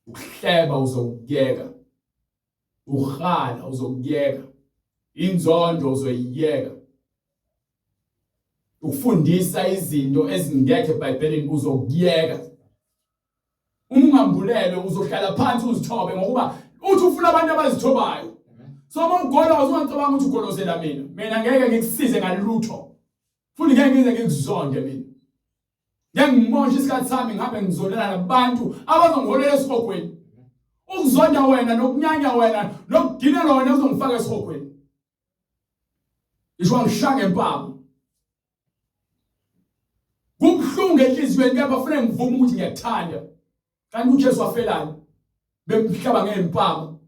Ukuhleba uzokuyeka. Uhala uzokuyeka. Inzondo uzoyiyeka. Ukufundisa izinto ezingekho eBhayibhelini uzokuyeka. Uma ungambulelwe uzohlala phansi uzithobe ngokuba uthi ufuna abantu abazithobayo. So uma ugoloza ungacabanga ukuthi ugolozela mina. Mina ngeke ngikusize ngalutho. Futhi ngeke ngize ngikuzonde mina. Ngeke ngimoshe isikhathi sami ngihambe ngizondelana nabantu abazongiholela esihogweni. Ukuzonda wena nokunyanya wena nokuginela wena kuzongifaka esihogweni. Isho angishaya ngempama. Kubuhlungu enhliziyweni kepha kufanele ngivume ukuthi ngiyakuthanda. Kanti uJesu wafelani? Bemhlaba ngempama.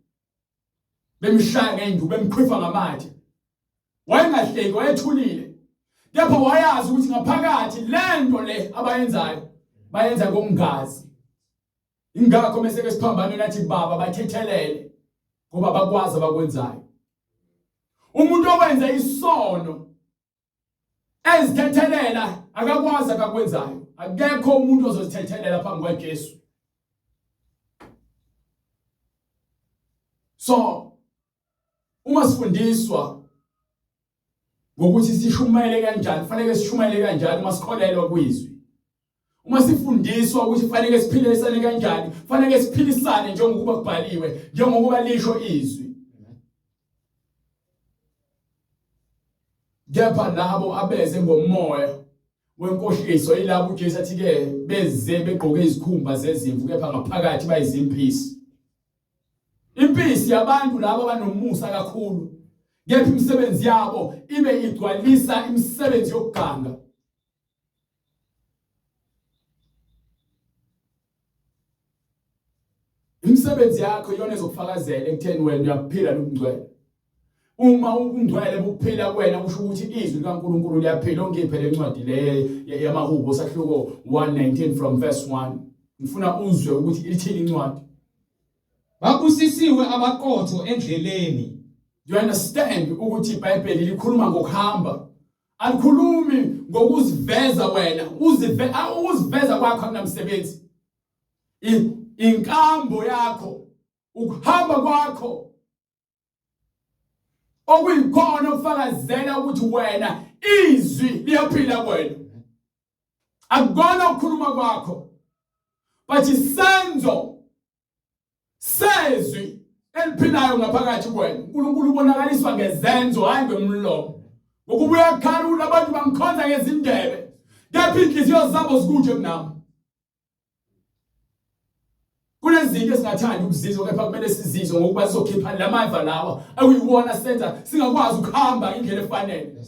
Bemshaya ngenduku, bemkhwifa ngamatshe. Wayengahleki, wayethulile. Kepha wayazi ukuthi ngaphakathi lento le abayenzayo bayenza ngokungazi. Ingakho mese ke siphambanweni athi baba bathethelele ngoba bakwazi abakwenzayo. Umuntu owenza isono ezithethelela akakwazi akakwenzayo. Akekho umuntu ozozithethelela phambi kwaJesu. So uma sifundiswa ngokuthi sishumayele kanjani, kufanele sishumayele kanjani uma sikholelwa kwizwi. Uma sifundiswa ukuthi kufanele siphilisane kanjani, kufanele siphilisane njengokuba kubhaliwe, njengokuba lisho izwi. Kepha labo abeze ngomoya wenkohliso yilabo uJesu athi ke beze begqoke izikhumba zezimvu kepha ngaphakathi bayizimpisi. Impisi yabantu labo abanomusa kakhulu kepha imisebenzi yabo ibe igcwalisa imisebenzi yokuganga. Imisebenzi yakho iyona ezokufakazela ekutheni wena uyaphila nobungcwele. Uma ubungcwele buphila kuwena kusho ukuthi izwi likaNkulunkulu liyaphila. Ongiphe le ncwadi le yamaHubo sahluko 119 from verse 1. Ngifuna uzwe ukuthi ithini incwadi. Babusisiwe abaqotho endleleni. Do you understand ukuthi iBhayibheli likhuluma ngokuhamba? Alikhulumi ngokuziveza wena, uzive ukuziveza kwakho akunamsebenzi. Inkambo yakho, ukuhamba kwakho okuyikhona okufakazela ukuthi wena izwi liyaphila kuwena. Akukona ukukhuluma kwakho, but isenzo sezwi eliphilayo ngaphakathi kwena. uNkulunkulu ubonakaliswa ngezenzo hayi ngomlomo. Ngokuba uyakhalula abantu bangikhonza ngezindebe, kepha inhliziyo zabo zikude kunami. Kunezinto esingathandi ukuzizwa kepha kumele sizizwe ngokuba sizokhipha lamava lawa akuyiwona senza singakwazi ukuhamba indlela efanele.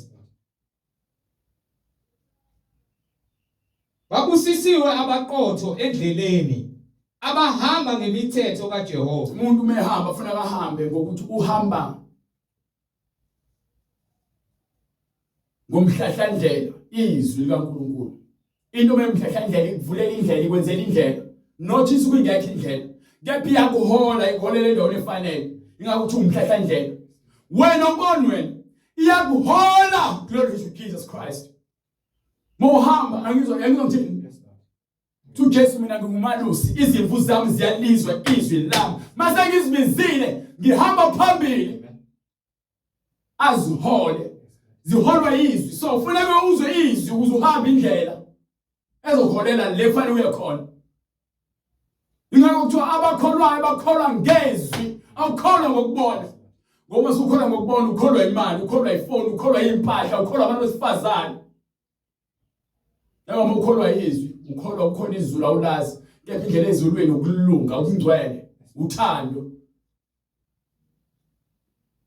Babusisiwe abaqotho endleleni, abahamba ngemithetho kaJehova. Umuntu uma ehamba kufanele ahambe ngokuthi uhamba ngomhlahlandlela izwi likaNkulunkulu. Into uma emhlahlandlela ikuvulela indlela ikwenzela indlela not isuke ingekho indlela kepha iyakuhola ikuholela endaweni efanele ingakuthi umhlahlandlela wena uboni wena iyakuhola glory to Jesus Christ. Mawuhamba angizwa ngithini. UJesu mina ngingumalusi, izimvu zami ziyalizwa izwi lami. Mase ngizibizile, ngihamba phambili. Azihole. Ziholwa izwi. So kufuneka uzwe izwi ukuze uhambe indlela ezoholela le kufanele uye khona. Ingakho kuthiwa abakholwayo bakholwa ngezwi, awukholwa ngokubona. Ngoba usukholwa ngokubona, ukholwa imali, ukholwa ifoni, ukholwa impahla, ukholwa abantu besifazane. Njengoba ukholwa izwi, ukholwa ukhona izulu awulazi, kepha indlela ezulwini ukulunga, ukungcwele, uthando.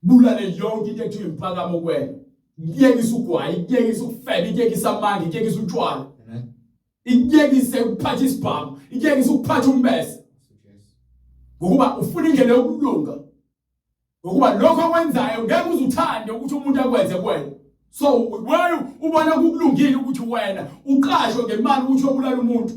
Bulale yonke into ekuthiwa impakamo kuwena. Kuyekisa ugwayi, kuyekisa ukufeba, kuyekisa amanga, kuyekisa utshwala. Ikuyekise ukuphatha isibhamu, ikuyekise ukuphatha umbese. Ngokuba ufuna indlela yokulunga. Ngokuba lokho okwenzayo ngeke uzuthande ukuthi umuntu akwenze kuwena. So wena ubona kukulungile ukuthi wena uqashwe ngemali ukuthi uyobulala umuntu.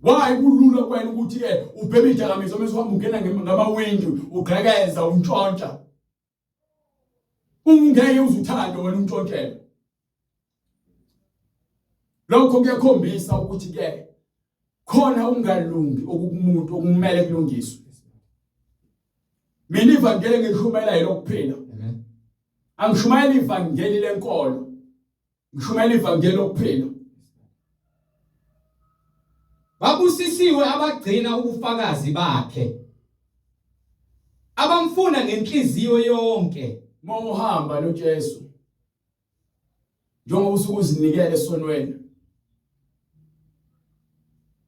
Why kulula kuwena ukuthi ke ubheme idakamizwa mase uhamba ungena ngamawindi ugqekeza untshontsha. Ungeke uzuthande wena untshontshela. Lokho kuyakhombisa ukuthi ke khona ukungalungi okukumuntu okumele kulungiswe. Mina ivangeli ngishumayela elokuphila. Angishumayeli ivangeli lenkolo. Ngishumayela ivangeli lokuphila. Babusisiwe abagcina ubufakazi bakhe. Abamfuna ngenhliziyo yonke. Mawuhamba noJesu njengoba usuke uzinikele esonweni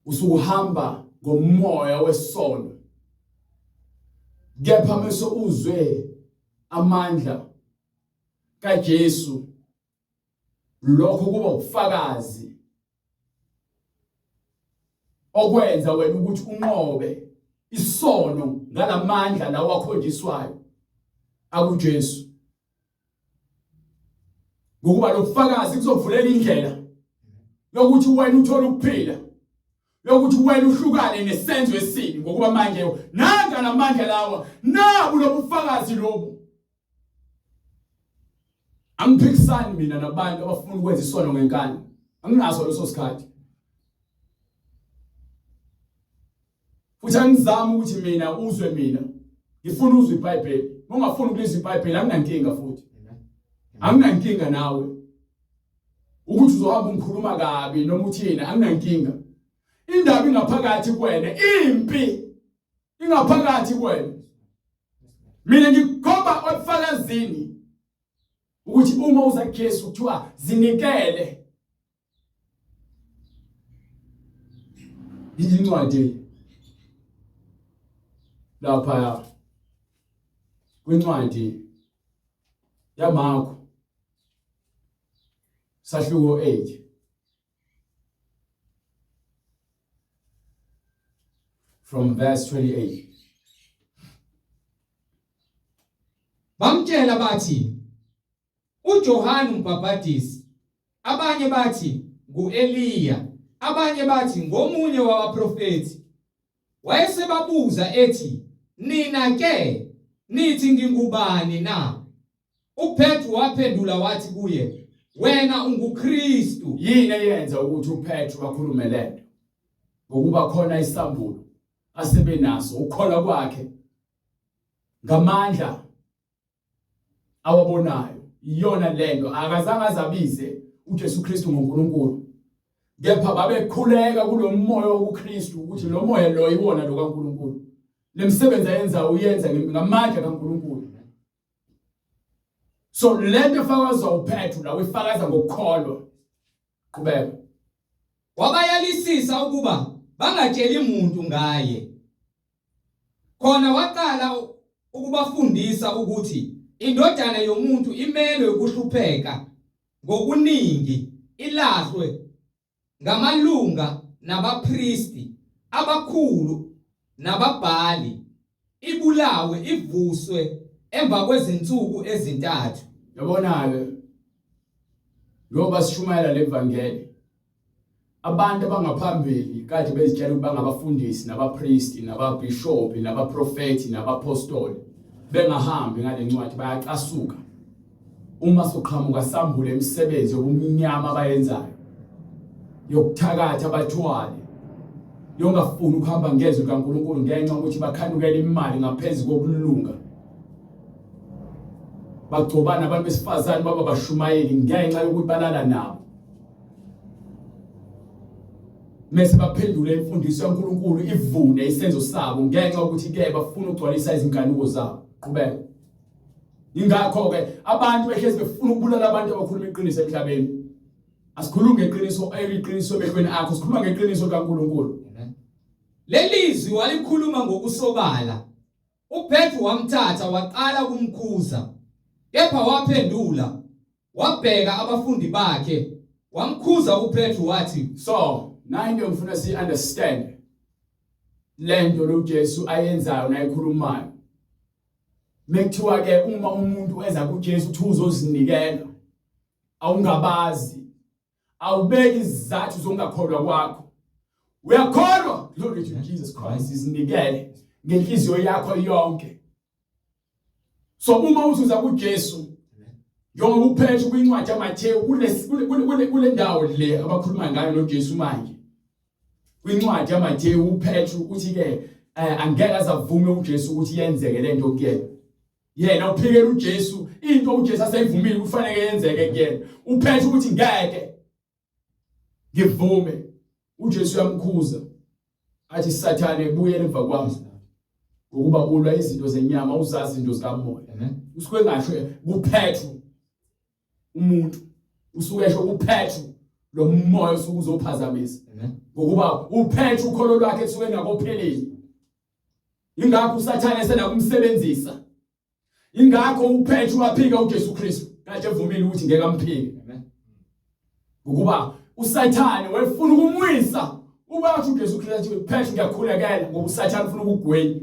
usukuhamba ngomoya wesono kepha mase uzwe amandla kaJesu lokho kuba ubufakazi okwenza wena ukuthi unqobe isono ngalamandla lawa akhonjiswayo akuJesu ngokuba lobufakazi kuzovulela indlela yokuthi wena uthole ukuphila yokuthi wena uhlukane nesenzo esibi ngokuba manje nanga lamandla lawa nabu lobufakazi lobu Angiphikisani mina nabantu abafuna ukwenza isono ngenkani. Anginaso leso sikhathi. Futhi angizami ukuthi mina uzwe mina. Ngifuna uzwe iBhayibheli. Ungafuni ukulizwa iBhayibheli anginankinga futhi. Anginankinga nawe. Ukuthi uzohamba ungikhuluma kabi noma uthini anginankinga. Indaba ingaphakathi kuwena, impi ingaphakathi kuwena. Mina ngikukhomba ebufakazini ukuthi uma uza kuJesu kuthiwa zinikele. Incwadi lapha kwincwadi yaMarko sahluko 8 From verse 28. Bamtshela bathi uJohane umbhabhadisi, abanye bathi nguEliya, abanye bathi ngomunye wabaprofethi. Wayesebabuza ethi, Nina ke nithi ngingubani na? UPetru waphendula wathi kuye, Wena unguKristu. Yini eyenza ukuthi uPetru akhulume lento? Ngokuba khona isambulo asebenaso ukukholwa kwakhe ngamandla awabonayo. Iyona lento akazange azabize uJesu Kristu ngoNkulunkulu. Kepha babekhuleka kulomoya wokuKristu ukuthi lo moya lo iwona lo kaNkulunkulu. Lemisebenzi ayenzayo uyenza ngamandla kaNkulunkulu. So lento efakazwa uPetru la uyifakaza ngokukholwa. Qhubeka. Wabayalisisa ukuba bangatsheli muntu ngaye. Khona waqala ukubafundisa ukuthi indodana yomuntu imelwe ukuhlupheka ngokuningi ilahlwe ngamalunga nabapristi abakhulu nababhali, ibulawe ivuswe emva kwezinsuku ezintathu. Yabona-ke njengoba sishumayela levangeli abantu abangaphambili kade bezitshela ukuthi bangabafundisi nabapristi nababhishobhi nabaprofethi nabapostoli bengahambi ngale ncwadi bayacasuka. Uma soqhamuka sambule imisebenzi yobumnyama abayenzayo, yokuthakatha abathwale, yongafuni ukuhamba ngezwi likaNkulunkulu ngenxa yokuthi bakhanukela imali ngaphezu kokulunga. Bagcobana abantu besifazane baba bashumayeli ngenxa yokuthi balala nabo. Mese baphendule imfundiso kaNkulunkulu ivune isenzo sabo ngenxa yokuthi ke bafuna ukugcwalisa izinkanuko zabo. Qhubeka. Ingakho ke abantu behlezi befuna ukubulala abantu abakhuluma iqiniso emhlabeni. Asikhulumi ngeqiniso eliqiniso emehlweni akho, sikhuluma ngeqiniso likaNkulunkulu. Lelizwi walikhuluma ngokusobala. UPetru wamthatha waqala ukumkhuza. Kepha waphendula wabheka abafundi bakhe wamkhuza uPetru wathi, So, nayi into engifuna si understand lento lo Jesu ayenzayo nayikhulumayo. Mekuthiwa ke uma umuntu eza kuJesu uthi uzozinikela awungabazi awubeki izizathu zokungakholwa kwakho uyakholwa glory to Jesus Christ izinikele ngenhliziyo yakho yonke so uma uthi uza kuJesu njengoba uPetru kwincwadi yaMathewu kule kule ndawo le abakhuluma ngayo noJesu manje kwincwadi yaMathewu uPetru uthi ke eh, angeke azavume uJesu ukuthi yenzeke lento kuyena yena uphikela uJesu into uJesu aseyivumile kufanele yenzeke kuyena uPetru ukuthi ngeke ngivume uJesu uyamkhuza athi sathane buyela emva kwami ngokuba ulwa izinto zenyama uzazi izinto zikamoya usuke engasho kuPetru umuntu usuke esho kuPetru lo moya usuke uzophazamisa ngokuba uPetru ukholo lwakhe kusuke ngakopheleli ingakho uSathane esenakumsebenzisa ingakho uPetru waphika uJesu Kristu kade evumile ukuthi ngeke amphike ngokuba uSathane wayefuna ukumwisa ubathi uJesu Kristu athi Petru ngiyakhulekela ngoba uSathane ufuna ukugwenya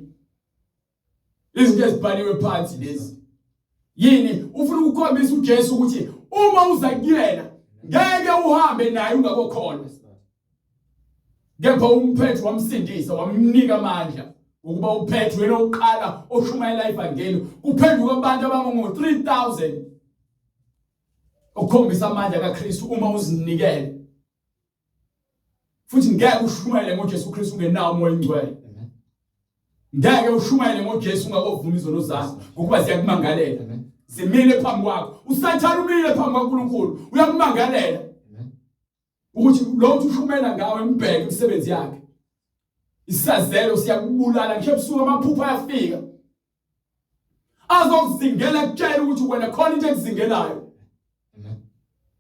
izinto ezibhaliwe phansi lezi yini ufuna ukukhombisa uJesu ukuthi uma uza kuyena ngeke uhambe naye ungakokholwa kepha umphethu wamsindisa wamnika amandla ukuba uPetru yena oqala oshumayela ivangeli kuphenduka abantu abango 3000 okukhombisa amandla kaKristu uma uzinikele futhi ngeke ushumayele ngoJesu Kristu ungenawo umoya oyingcwele ngeke ushumayele ngoJesu ungakovuma izono zakho ngokuba ziyakumangalela zimile phambi kwakho usathane umile phambi kwaNkulunkulu uyakumangalela ukuthi lo uthi ushumela ngawe mbheke imisebenzi yakhe isazelo siyakubulala ngisho ebusuku amaphupho ayafika azokuzingela kutshela ukuthi wena khona into ekuzingelayo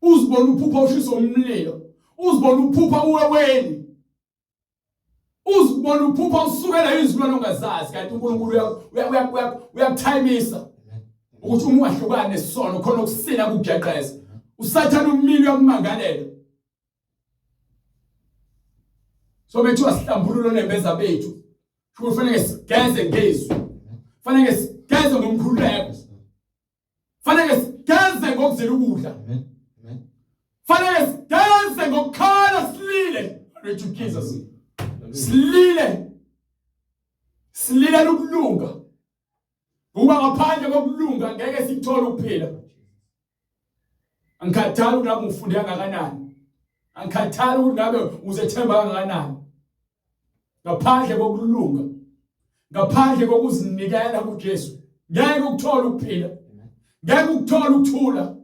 uzibona uphupha ushisa umlilo uzibona uphupha uweweni uzibona uphupha usukela izilwane ongazazi kanti uNkulunkulu uyakuthayimisa ukuthi uma ungahlukani nesono khona okusina kukujeqeza usathane umile uyakumangalela so bethiwa sihlambululo nembeza bethu kufanele sigeze ngezwi kufanele sigeze ngomkhuleko Fanele sigeze ngokuzila ukudla. Amen. Amen. Fanele sigeze ngokukhala silile. Glory to Jesus. Silile. Sililela ukulunga. Ngoba ngaphandle kokulunga ngeke sikuthole ukuphila. Angikhathali ukuthi ngabe ngifunde kangakanani. Angikhathali ukuthi ngabe uzethemba kangakanani. Ngaphandle kokulunga, ngaphandle kokuzinikela kuJesu, ngeke ukuthole ukuphila. Ngeke ukuthole ukuthula.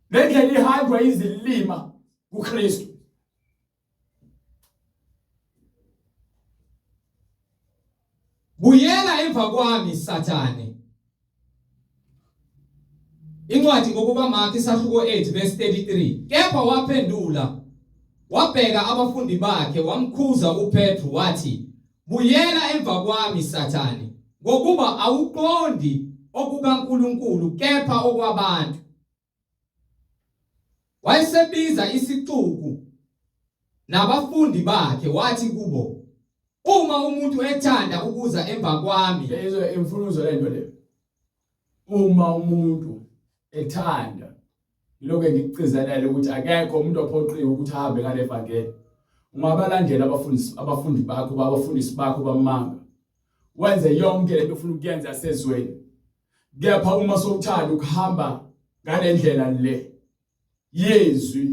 Le ndlela ihanjwa izilima kuKristu. Buyela emva kwami Sathane. Incwadi ngokuka Mark isahluko 8 verse 33. Kepha waphendula wabheka abafundi bakhe wamkhuza uPetru wathi, Buyela emva kwami Sathane, ngokuba awuqondi okukaNkulunkulu kepha okwabantu. Wayesebiza isixuku nabafundi bakhe wathi kubo, Uma umuntu ethanda ukuza emva kwami, Lezwe imfunuzo lento le. Uma umuntu ethanda lokho engikucizelela ukuthi akekho umuntu ophoqiwe ukuthi ahambe ngale vangeli. Ungabalandela abafundisi abafundi bakho babafundisi bakho bamanga. Wenze yonke lento ofuna ukuyenza sezweni. Kepha uma sowuthanda ukuhamba ngalendlela le yezwi,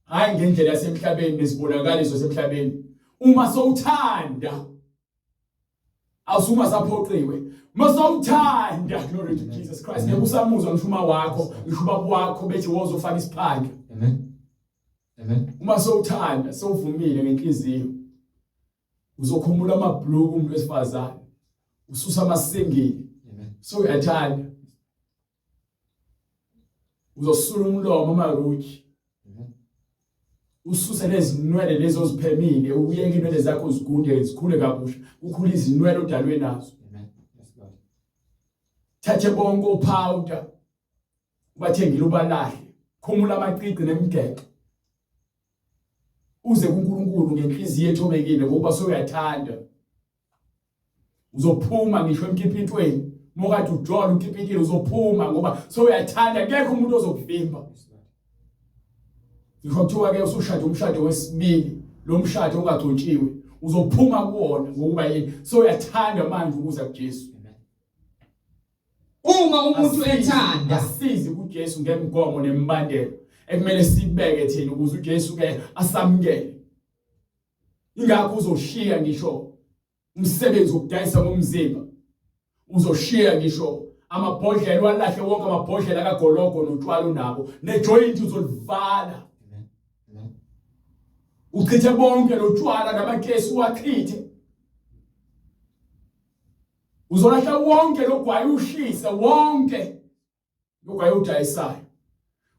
hayi ngendlela yasemhlabeni nezibonakaliso semhlabeni, uma sowuthanda awusuma saphoqiwe, uma sowuthanda, glory to Jesus Christ, ngeke usamuzwa ngisho uma wakho, ngisho ubaba wakho bethi wozofaka isiphandla. Amen. Amen. Uma sowuthanda, sowuvumile ngenhliziyo, uzokhumula amabhluku umuntu wesifazane, ususa amasingili. Amen. So uyathanda, uzosula umlomo amaruki, ususe nezinwele lezo oziphemile, uyeke inwele zakho zigunde zikhule kabusha, kukhule izinwele odalwe nazo. Amen. Yes Lord. Thathe bonke opowder ubathengile ubalahle, khumula amacici nemigexo, uze kuNkulunkulu ngenhliziyo ethobekile, ngokuba soyathanda. Uzophuma ngisho emkipitweni, mokade ujola ukipitile, uzophuma ngoba soyathanda, akekho umuntu ozokuvimba. Ngisho kuthiwa ke usushada umshado wesibili, lo mshado ongagcotshiwe, uzophuma kuwona ngokuba yini? Soyathanda manje ukuza kuJesu. Uma umuntu ethanda, asizi kuJesu ngemigomo nemibandela ekumele sibeke thina ukuze uJesu ke asamukele. Ingakho uzoshiya ngisho umsebenzi wokudayisa ngomzimba, uzoshiya ngisho amabhodlela, walahle wonke amabhodlela kagologo notshwala unabo, nejoint uzolivala, uchithe bonke lotshwala namakesi uwachithe, uzolahla wonke logwayi, ushise wonke logwayi udayisayo,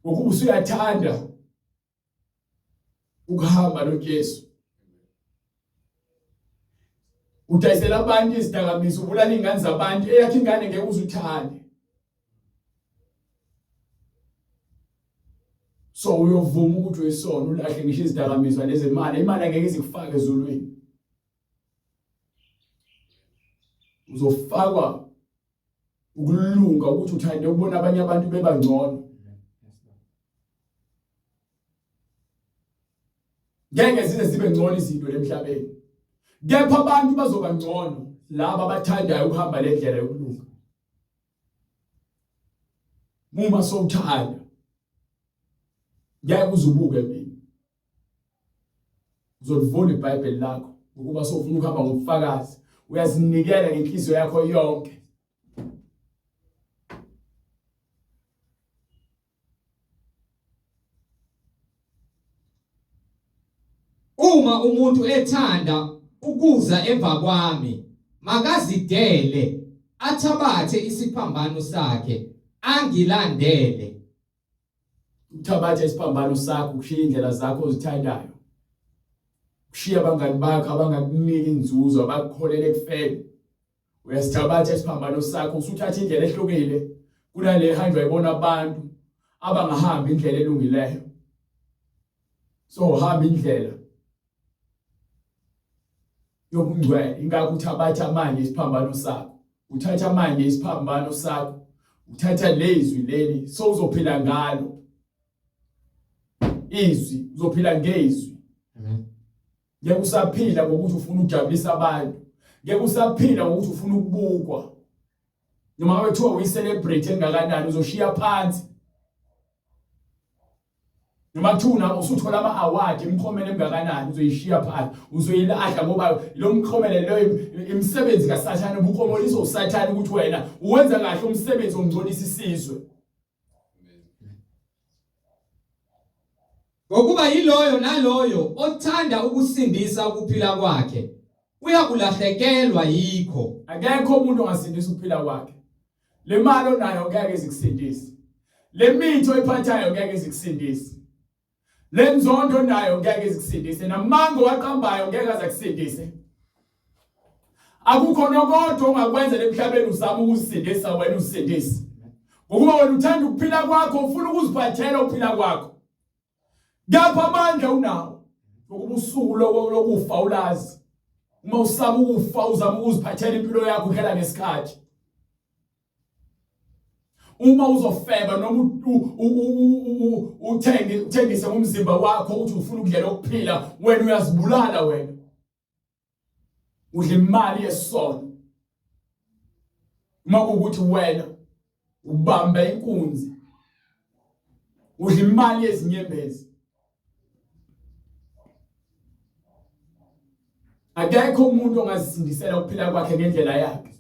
ngokuba usuyathanda ukuhamba noJesu. Udayisela abantu izidakamizwa, ubulala ingane zabantu, eyakho ingane ngeke uzuthande. So uyovuma ukuthi uyisona, ulahle ngisho izidakamizwa nezimali, imali angeke izikufake ezulwini. Uzofakwa ukulunga ukuthi uthande ukubona abanye abantu bebangcono. Ngeke zize zibe ngcono izinto lemhlabeni, kepha abantu bazoba ngcono laba abathandayo ukuhamba le ndlela yokulunga. Uma sowuthanda, ngeke uzubuke mina, uzolivula iBhayibheli lakho ngokuba sofuna ukuhamba ngobufakazi, uyazinikela ngenhliziyo yakho yonke. Uma umuntu ethanda ukuza emva kwami, makazidele, athabathe isiphambano sakhe, angilandele. Uthabatha isiphambano sakho, kushiya indlela zakho ozithandayo, kushiya abangani bakho abangakunika inzuzo, abakukholela ekufeni. Uyasithabatha isiphambano sakho, usuthatha indlela ehlukile kunale ehanjwa ibona abantu abangahambi indlela elungileyo. So uhamba indlela yobungcwele, ingakho uthabatha manje isiphambano sakho, uthatha manje isiphambano sakho, uthatha lezwi leli, so uzophila ngalo izwi, uzophila ngezwi. Amen. Ngeke usaphila ngokuthi ufuna ukujabulisa abantu, ngeke usaphila ngokuthi ufuna ukubukwa. Noma ngabe kuthiwa uyi-celebrate engakanani, uzoshiya phansi. Noma kuthiwa usuthola ama-award, imiklomelo engakanani, uzoyishiya phansi, uzoyilahla, ngoba lo mklomelo leyo imisebenzi kaSathane, ubuklomeliswa uSathane ukuthi wena uwenza kahle umsebenzi ongcolisa isizwe. Ngokuba yiloyo naloyo othanda ukusindisa ukuphila kwakhe uyakulahlekelwa yikho. Akekho umuntu ongasindisa ukuphila kwakhe. Le mali onayo ngeke izikusindise. Le mithi oyiphathayo ngeke izikusindise. Le nzondo onayo ngeke izikusindise. Namango waqambayo ngeke aze akusindise. Akukho nokodwa ongakwenza emhlabeni uzama ukuzisindisa wena uzisindise. Ngokuba wena uthanda ukuphila kwakho, ufuna ukuziphathela ukuphila kwakho. Kepha amandla unawo ngokuba usuku lokufa ulazi. Uma usaba ukufa uzama ukuziphathela impilo yakho, udlala ngesikhathi. Uma uzofeba noma uthenge uthengise ngomzimba wakho uthi ufuna ukudlela ukuphila, wena uyazibulala wena. Udla imali yesono. Uma kuwukuthi wena Ubamba inkunzi. Udla imali yezinyembezi. Akekho umuntu ongazisindisela ukuphila kwakhe ngendlela yakhe.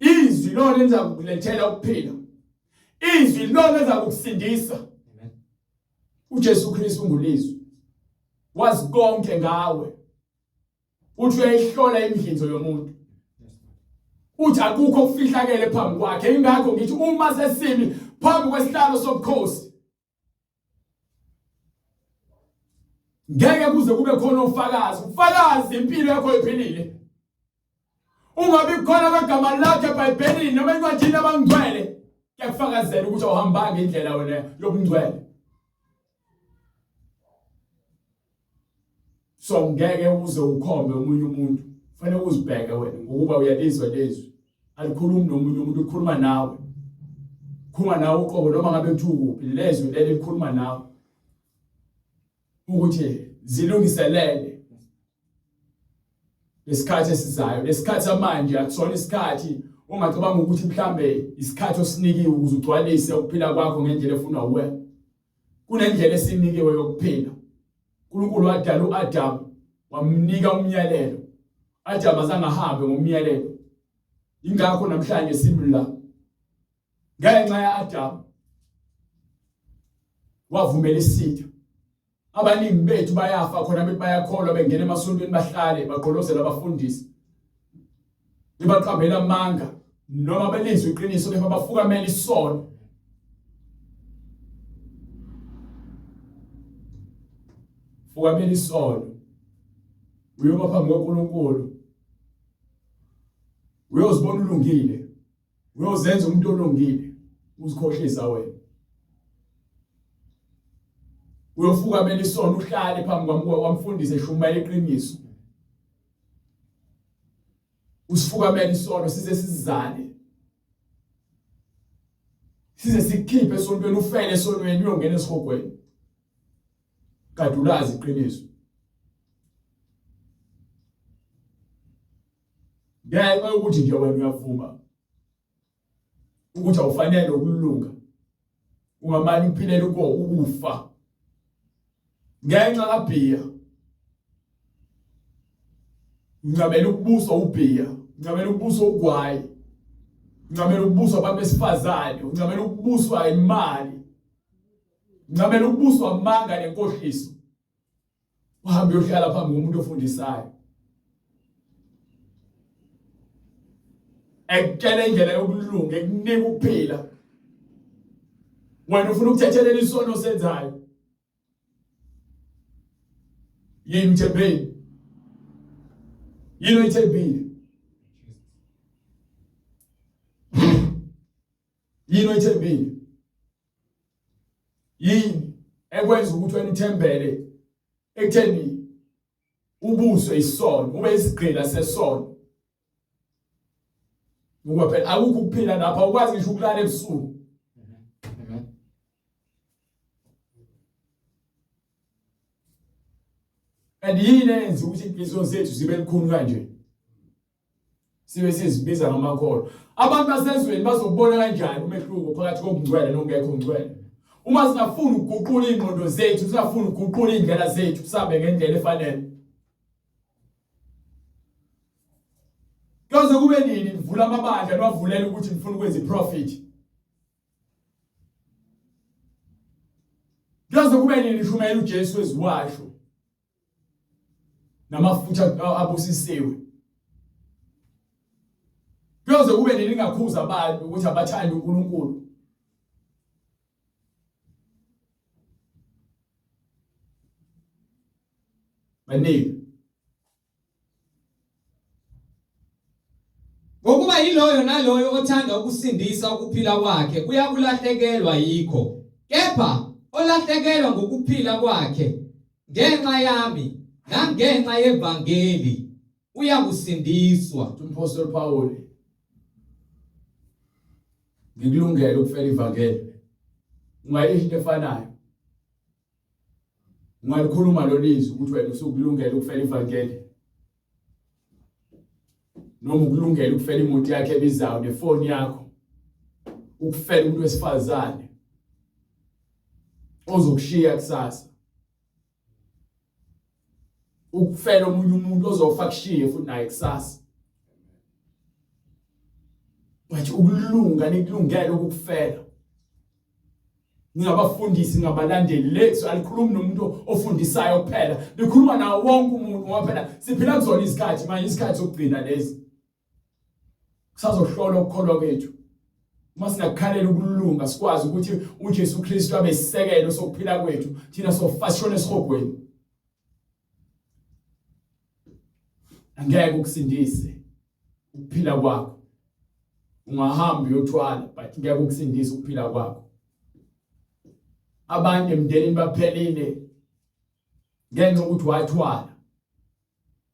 Izwi lona eliza kukulethela ukuphila. Izwi lona eliza kukusindisa. uJesu Kristu ungulizwi. Wazi konke ngawe. Uthi uyayihlola imidlinzo yomuntu. Uthi akukho okufihlakele phambi kwakhe. Ingakho ngithi uma sesimi phambi kwesihlalo sobukhosi ngeke kuze kube khona ufakazi ufakazi impilo yakho iphilile ungabi khona kwegama lakhe eBhayibhelini noma encwadini abangcwele kuyakufakazela ukuthi awuhambanga indlela wena yobungcwele so ngeke uze ukhombe omunye umuntu fanele uzibheke wena ngokuba uyalizwa lezwi alikhulumi nomunye umuntu ukhuluma nawe khuluma nawe uqobo noma ngabe kuthiwa kuphi lezwi leli likhuluma nawe ukuthi zilungiselele lesikhathi esizayo lesikhathi samanje akusona isikhathi ungacabanga ukuthi mhlambe isikhathi osinikiwe ukuze ugcwalise ukuphila kwakho ngendlela efunwa uwe kunendlela esinikiwe yokuphila uNkulunkulu wadala uAdam wamnika umyalelo Adam azange ahambe ngomyalelo ingakho namhlanje simla ngenxa yaAdam wavumela isitha Abaningi bethu bayafa khona bethi bayakholwa bengena emasontweni bahlale bagqolozela abafundisi. Bebaqambela amanga noma belizwe iqiniso kepha bafukamela isono. Fukamela isono. Uyoba phambi koNkulunkulu. Uyozibona ulungile. Uyozenza umuntu olungile uzikhohlisa wena. Uyofukamela isono uhlale phambi kwami wamfundise eshumayela iqiniso. Usifukamela isono size sizale. Size sikukhiphe esontweni ufele esonweni uyongena esihogweni. Kade ulazi iqiniso. Ngenxa yokuthi nje wena uyavuma ukuthi awufanele ukulunga ungamane uphilele uko ukufa ngenxa kaBhiya uncamela ukubuswa uBhiya uncamela ukubuswa ugwayi uncamela ukubuswa abantu besifazane uncamela ukubuswa imali uncamela ukubuswa amanga nenkohliso uhambe uyohlala phambi komuntu ofundisayo ekutshela indlela yokulunga ekunika ukuphila wena ufuna ukuthethelela isono osenzayo yini uthembeni yini oyithembile yini oyithembile Yini ekwenza ukuthi wena uthembele ekutheni ubuswe isono ube isigqila sesono ngoba phela akukho ukuphila lapha awukwazi ngisho ukulala ebusuku Amen. And yini eyenza ukuthi inhliziyo zethu zibe lukhuni kanje sibe sizibiza ngamakholwa abantu basezweni bazobona kanjani umehluko phakathi kokungcwele nokungekho ngcwele uma singafuni ukuguqula ingqondo zethu singafuni ukuguqula indlela zethu sihambe ngendlela efanele kuyoze kube nini nivula amabandla niwavulela ukuthi nifuna ukwenza iprofit kuyoze kube nini nishumayela uJesu weziwasho namafutha abusisiwe kuyoze kube nini ngakhuza abantu ukuthi abathandi uNkulunkulu baningi Ngokuba yiloyo naloyo othanda ukusindisa ukuphila kwakhe uyakulahlekelwa yikho, kepha olahlekelwa ngukuphila kwakhe ngenxa yami nangenxa yevangeli uyakusindiswa. Umphostoli Paul ngikulungele ukufela ivangeli. Ungayisho into efanayo. Ungalikhuluma lolizwi ukuthi wena usukulungele ukufela ivangeli. Noma ukulungela ukufela imoto yakhe ebizayo nefoni yakho. Ukufela umuntu wesifazane ozokushiya kusasa. Ukufela omunye umuntu ozofa kushiye futhi naye kusasa. Bathi ukulunga nikulungele ukukufela. Ningabafundisi ngabalandeli lethu alikhulumi nomuntu ofundisayo kuphela likhuluma nawo wonke umuntu ngoba phela siphila kuzona izikhathi manje isikhathi sokugcina lezi kusazohlolwa ukukholwa kwethu uma singakukhalela ukulunga sikwazi ukuthi uJesu Kristu abe isisekelo sokuphila kwethu thina sofa sishone esihogweni angeke ukusindise ukuphila kwakho ungahamba uyothwala but ngeke ukusindise ukuphila kwakho abantu emndenini baphelile ngenxa yokuthi wathwala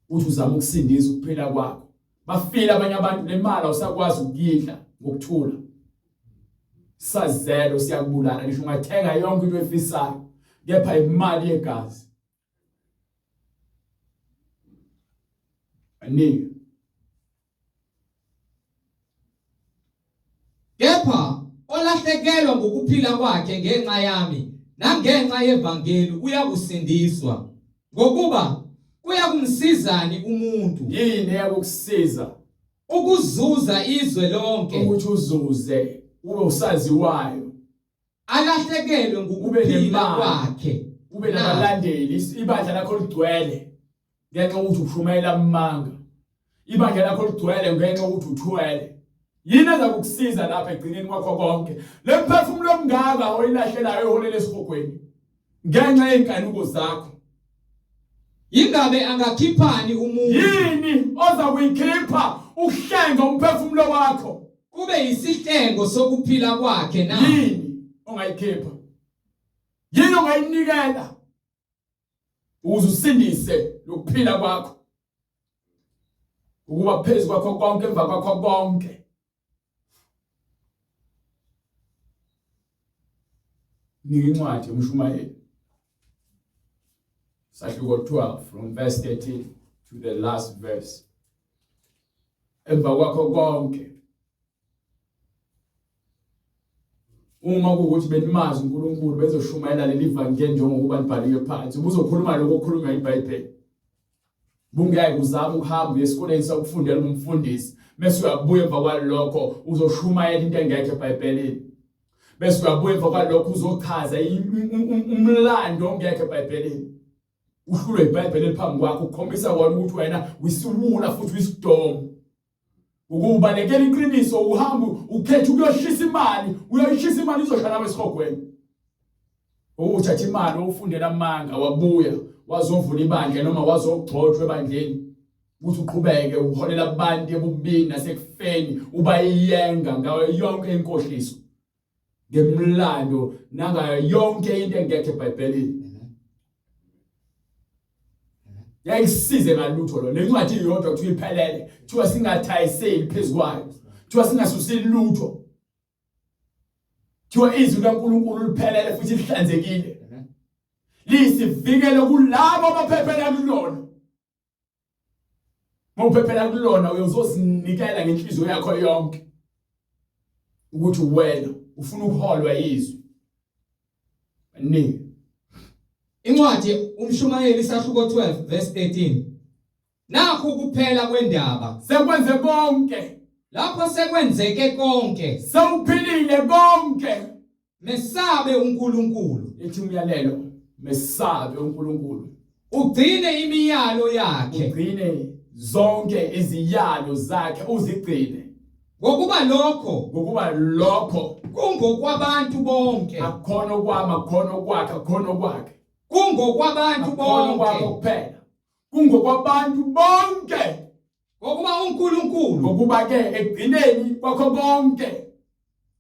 uthi uzama ukusindisa ukuphila kwakho bafile abanye abantu nemali awusakwazi ukuyidla ngokuthula sazelo siyakubulala ngisho ungathenga yonke into oyifisayo kepha imali yegazi Aningi. Kepha olahlekelwa ngukuphila kwakhe ngenxa yami nangenxa yevangeli uyakusindiswa. Ngokuba kuyakumsizani umuntu Yini eyakukusiza ukuzuza izwe lonke ukuthi uzuze ube usaziwayo alahlekelwe ngukuphila kwakhe ube nabalandeli ibandla lakho ligcwele ngenxa yokuthi ushumayela amanga ibandla lakho ligcwele ngenxa yokuthi uthwele yini eza kukusiza lapha egcineni kwakho konke le mphefumulo omngaka oyilahlelayo eholela esihogweni ngenxa yezinkanuko zakho Ingabe angakhiphani umuntu yini oza kuyikhipha ukuhlenga umphefumulo wakho kube yisihlengo sokuphila kwakhe na yini ongayikhipha yini ongayinikela ukuze usindise lokuphila kwakho ukuba phezu kwakho konke emva kwakho konke Nika incwadi yomshumayeli. Sahluko 12 from verse 13 to the last verse. Emva kwakho konke uma kuwukuthi benimazi uNkulunkulu bezoshumayela leli vangeli njengokuba libhaliwe phansi ubuzokhuluma lokho okukhulunywa iBhayibheli Bungeke uzame ukuhamba uye esikoleni sokufundela umfundisi bese uyabuya emva kwalokho uzoshumayela into engekho eBhayibhelini bese uyabuya emva kwalokho uzochaza umlando ongekho eBhayibhelini uhlulwe iBhayibheli eliphambi kwakho ukukhombisa wona ukuthi wena uyisiwula futhi uyisidomu ukubalekela iqiniso uhamba ukhetha ukuyoshisa imali uyoyishisa imali izoshaya nawe esihogweni uthatha imali ufundela amanga wabuya wazovula ibandla noma wazogxotshwa ebandleni ukuthi uqhubeke uholela abantu ebubini nasekufeni ubayiyenga ngayo yonke inkohliso ngemlando nangayo yonke into engekho eBhayibhelini yayisize ngalutho lo lencwadi iyodwa kuthiwa iphelele kuthiwa singathayiseli phezukwayo kuthiwa singasuseli lutho kuthiwa izwi likaNkulunkulu liphelele futhi lihlanzekile liyisivikelo kulabo abaphephela kulona Mawuphephela kulona uyozozinikela ngenhliziyo yakho yonke ukuthi wena ufuna ukuholwa izwi. Baningi. Incwadi uMshumayeli isahluko 12 verse 13. Nakhu kuphela kwendaba. Sekwenze konke. Lapho sekwenzeke konke. Sewuphilile konke. Mesabe uNkulunkulu. Ithi umyalelo mesabe uNkulunkulu. Ugcine imiyalo yakhe. Ugcine zonke iziyalo zakhe uzigcine. Ngokuba lokho ngokuba lokho kungokwabantu bonke. Akukhona okwami akukhona okwakhe akukhona okwakhe. Kungokwabantu bonke. Akukhona kuphela. Kungokwabantu bonke. Ngokuba uNkulunkulu ngokuba ke ekugcineni kwakho konke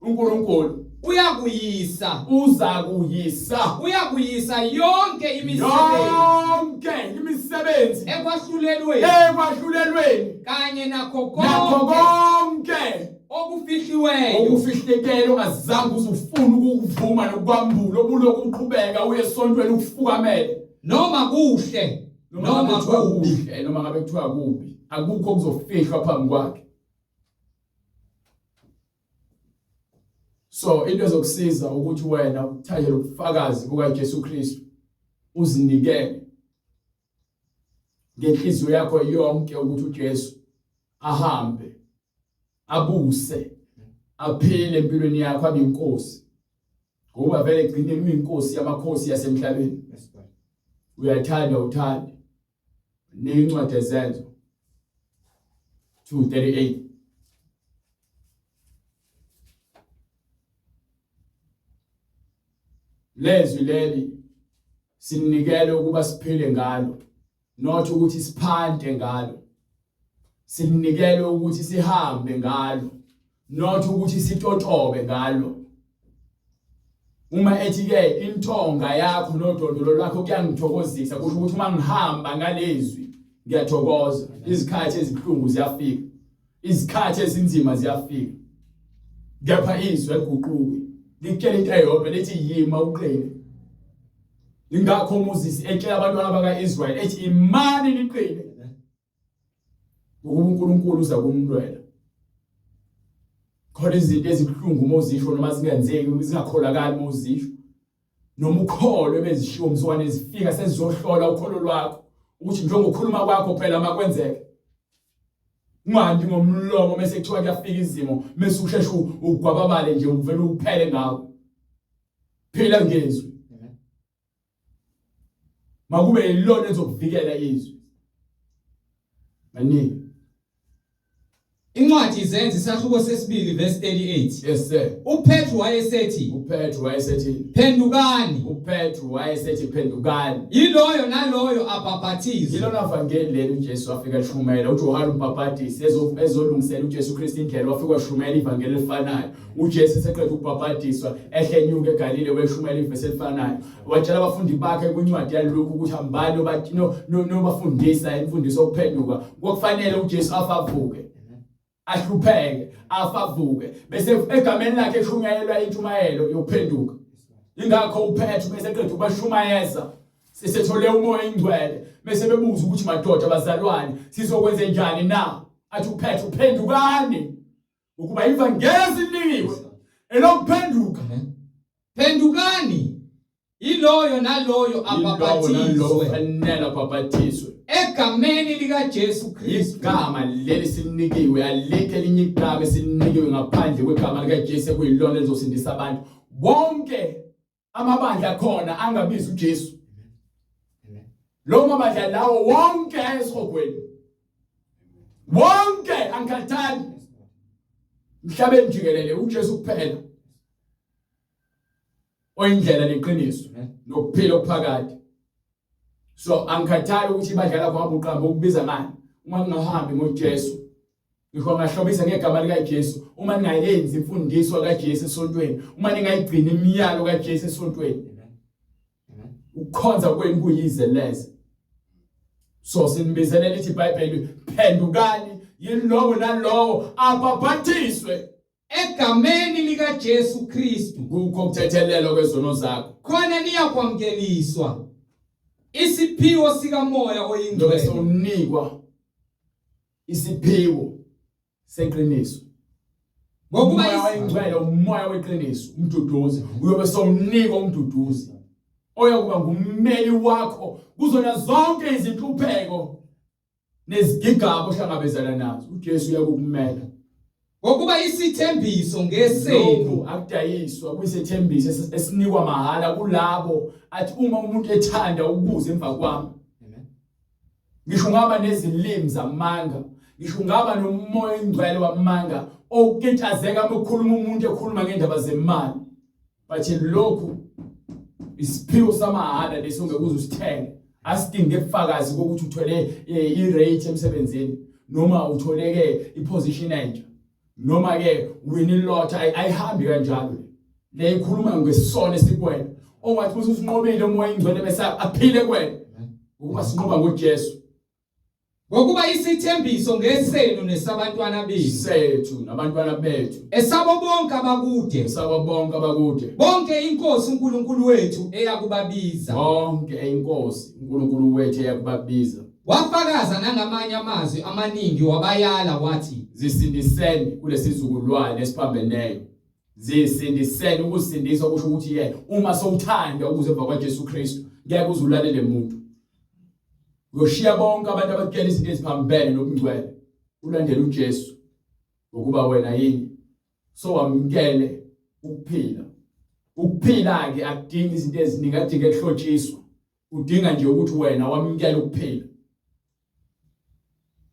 uNkulunkulu uyakuyisa uza kuyisa uyakuyisa yonke imisebenzi yonke imisebenzi ekwahlulelweni ekwahlulelweni kanye nakho nakho konke okufihliweyo okufihlekele ongazange uzufuna ukukuvuma nokwambula obuloku uqhubeka uye esontweni ukufukamele noma kuhle noma kubi noma ngabe kuthiwa kubi akukho okuzofihlwa phambi kwakhe. So into ezokusiza ukuthi wena uthathe lobufakazi bukaJesu Kristu uzinikele ngenhliziyo yakho yonke ukuthi uJesu ahambe abuse aphile empilweni yakho abe inkosi ngoba vele egcineni uyinkosi yamakhosi yasemhlabeni. Uyathanda uthanda nencwadi ezenzo 238. Lezwi leli sinikele ukuba siphile ngalo, not ukuthi siphante ngalo. Sinikele ukuthi sihambe ngalo, not ukuthi sitotobe ngalo. Uma ethi ke intonga yakho nodondolo lwakho kuyangithokozisa, kusho ukuthi uma ngihamba ngalezwi ngiyathokoza. Izikhathi ezibuhlungu ziyafika, izikhathi ezinzima ziyafika, kepha izwi aliguquki, likutshela into eyodwa, lithi yima uqine. Ingakho uMoses etshela abantwana baka-Israyeli ethi imani niqine, ngokuba uNkulunkulu uza kumlwela. Khona izinto ezibuhlungu uma uzisho noma zingenzeki, zingakholakali uma uzisho, noma ukholwe bezishiwo mzwane zifika sezizohlola ukholo lwakho ukuthi njengokukhuluma kwakho phela makwenzeke. Ungahambi ngomlomo mese kuthiwa kuyafika izimo mese usheshe ugwababale nje uvele uphele ngawo. Phila ngezwi. Makube yilona ezokuvikela izwi. Maningi. Incwadi izenzo isahluko sesibili verse 38. Yes sir. UPetru wayesethi, uPetru wayesethi, phendukani. UPetru wayesethi phendukani. Yiloyo naloyo abhaphathizwe. Yilona vangeli leli uJesu afika eshumela, uJohane umbhaphatisi ezolungisela uJesu Kristu indlela, wafika washumela ivangeli elifanayo. UJesu eseqeda ukubhabhadiswa ehle enyuka eGalile weshumela ivesi elifanayo. Watshela abafundi bakhe kwincwadi yaLuka ukuthi hambani nobafundisa imfundiso yokuphenduka. Kwakufanele uJesu afavuke, ahlupheke, afavuke, bese egameni lakhe eshunyayelwa intshumayelo yokuphenduka. Ingakho uPetru bese eqeda ukubashumayeza sesethole umoya ingcwele, bese bebuza ukuthi madoda bazalwane sizokwenze njani na? Athi uPetru phendukani ukuba ivangeli sinikiwe elokuphenduka. Phendukani yiloyo naloyo abhaphathizwe, fanele abhaphathizwe egameni likaJesu Kristu. Igama leli silinikiwe, alikho elinye igama esilinikiwe ngaphandle kwegama likaJesu ekuyilona elizosindisa abantu. Wonke amabandla akhona angabizi uJesu, lo mabandla lawo wonke ayesihogweni, wonke angikhathali mhlabeni jikelele, uJesu kuphela oyindlela neqiniso nokuphila okuphakade. So angikhathali ukuthi ibandla lakho ngabe uqamba ukubiza ngani, uma ningahambi ngoJesu, ngisho ngahlobisa ngegama likaJesu, uma ningayenzi imfundiso kaJesu esontweni, uma ningayigcini imiyalo kaJesu esontweni, ukukhonza kwenu kuyize leze. So sinibizelela ithi iBhayibheli, phendukani yilowo nalowo abhabhathiswe egameni likaJesu Kristu, kukho ukuthethelelwa kwezono zakho, khona niyakwamukeliswa isiphiwo sikaMoya oyiNgcwele. Bese unikwa isiphiwo seqiniso. Ngokuba uMoya oyiNgcwele umoya weqiniso, umduduzi, uyobe sowunikwa umduduzi oyokuba ngummeli wakho kuzona zonke izinhlupheko nezigigaba ohlangabezana nazo. uJesu uyakukumela. Ngokuba isithembiso ngesenu. Lokhu akudayiswa, kuyisethembiso esinikwa mahhala kulabo athi uma umuntu ethanda ukuza emva kwami. Ngisho ungaba nezilimi zamanga, ngisho ungaba nomoya oyingcwele wamanga okuketshazeka uma kukhuluma umuntu ekhuluma ngendaba zemali. But lokhu isiphiwo samahhala lesi ongeke uze usithenge. Asidinge ubufakazi kokuthi uthole i-rate emsebenzini noma uthole ke i-position entsha noma ke win ilotho, ayihambi kanjalo le. Le ikhuluma ngesono esikwena ongathi uthi usinqobile umoya ingcwele bese aphile kwena, ukuba sinqoba ngoJesu. Ngokuba isithembiso ngesenu nesabantwana benu, sethu nabantwana bethu, esabo bonke abakude, esabo bonke abakude, bonke inkosi uNkulunkulu wethu eyakubabiza, bonke inkosi uNkulunkulu wethu eyakubabiza. Wafakaza nangamanye amazwi amaningi, wabayala wathi, zisindiseni kulesizukulwane esiphambeneyo. Zisindisene ukusindiswa kusho ukuthi yena uma sowuthanda ukuze emva kwaJesu Kristu ngeke uze ulalele muntu. Uyoshiya bonke abantu abakutshela izinto eziphambene nobungcwele ulandele uJesu ngokuba wena yini so wamukele ukuphila. Ukuphila ke akudingi izinto eziningi akudingi ekuhlotshiswa. Udinga nje ukuthi wena wamukele ukuphila.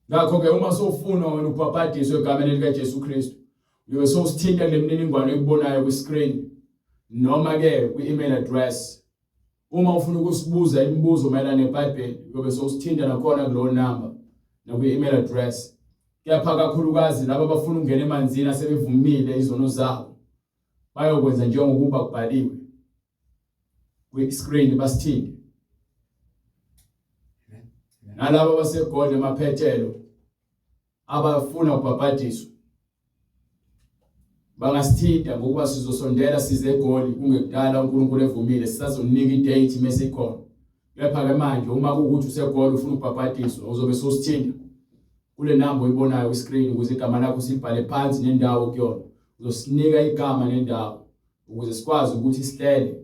Ngakho ke uma sowufuna wena ubhabhadiswe egameni likaJesu Kristu, uyobe sowusithinta kule mininingwane oyikubonayo kwi-screen noma ke kwi-email address. Uma ufuna ukusibuza imibuzo mayelana neBhayibheli, uyobe sowusithinta nakhona kulowo number nakwi-email address. Kepha kakhulukazi laba abafuna ukungena emanzini asebevumile izono zabo bayokwenza njengokuba kubhaliwe kwi-screen basithinte. Nalabo abaseGoli emaphethelo abafuna ubhabhadiswa bangasithinta ngokuba sizosondela size eGoli kungekudala uNkulunkulu evumile sisazonika idate mase ikhona. Kepha ke manje uma kuwukuthi useGoli ufuna ukubhabhadiswa uzobe sosithinta kule namba oyibonayo kwi-screen ukuze igama lakho silibhale phansi nendawo kuyona. Uzosinika igama nendawo ukuze sikwazi ukuthi sihlele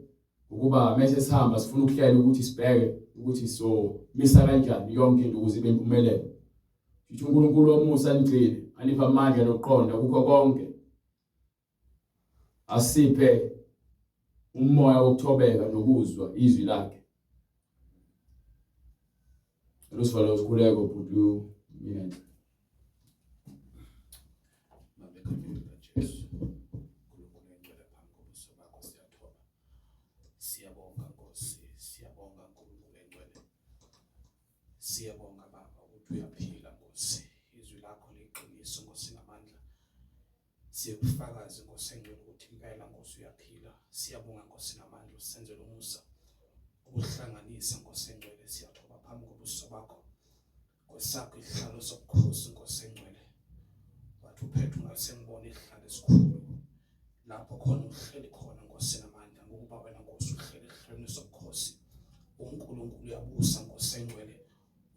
ukuba mese sihamba sifuna ukuhlela ukuthi sibheke ukuthi so misa kanjani yonke into ukuze ibe impumelelo. Ngithi uNkulunkulu womusa anigcine, aniphe amandla nokuqonda kukho konke. Asiphe umoya wokuthobeka nokuzwa izwi lakhe. Lusivale usikhuleko bhuti mina. Baba egameni likaJesu, uNkulunkulu engcwele phambi kobuso bakho siyathoba. Siyabonga Nkosi, siyabonga Nkulunkulu engcwele. Siyabonga Baba ukuthi uyaphila Nkosi. Izwi lakho liqiniso Nkosi namandla. Siyakufakaza Nkosi engcwele ukuthi impela Nkosi uyaphila. Siyabonga Nkosi namandla usenzele umusa. Ukuhlanganisa Nkosi engcwele siyathoba phambi kobuso bakho. Kwesakho isihlalo sobukhosi Nkosi engcwele. Wathi uPetru ngase ngibona isihlalo esikhulu lapho khona uhleli khona Nkosi namandla ngokuba wena Nkosi uhleli esihlalweni sobukhosi. uNkulunkulu uyabusa Nkosi engcwele.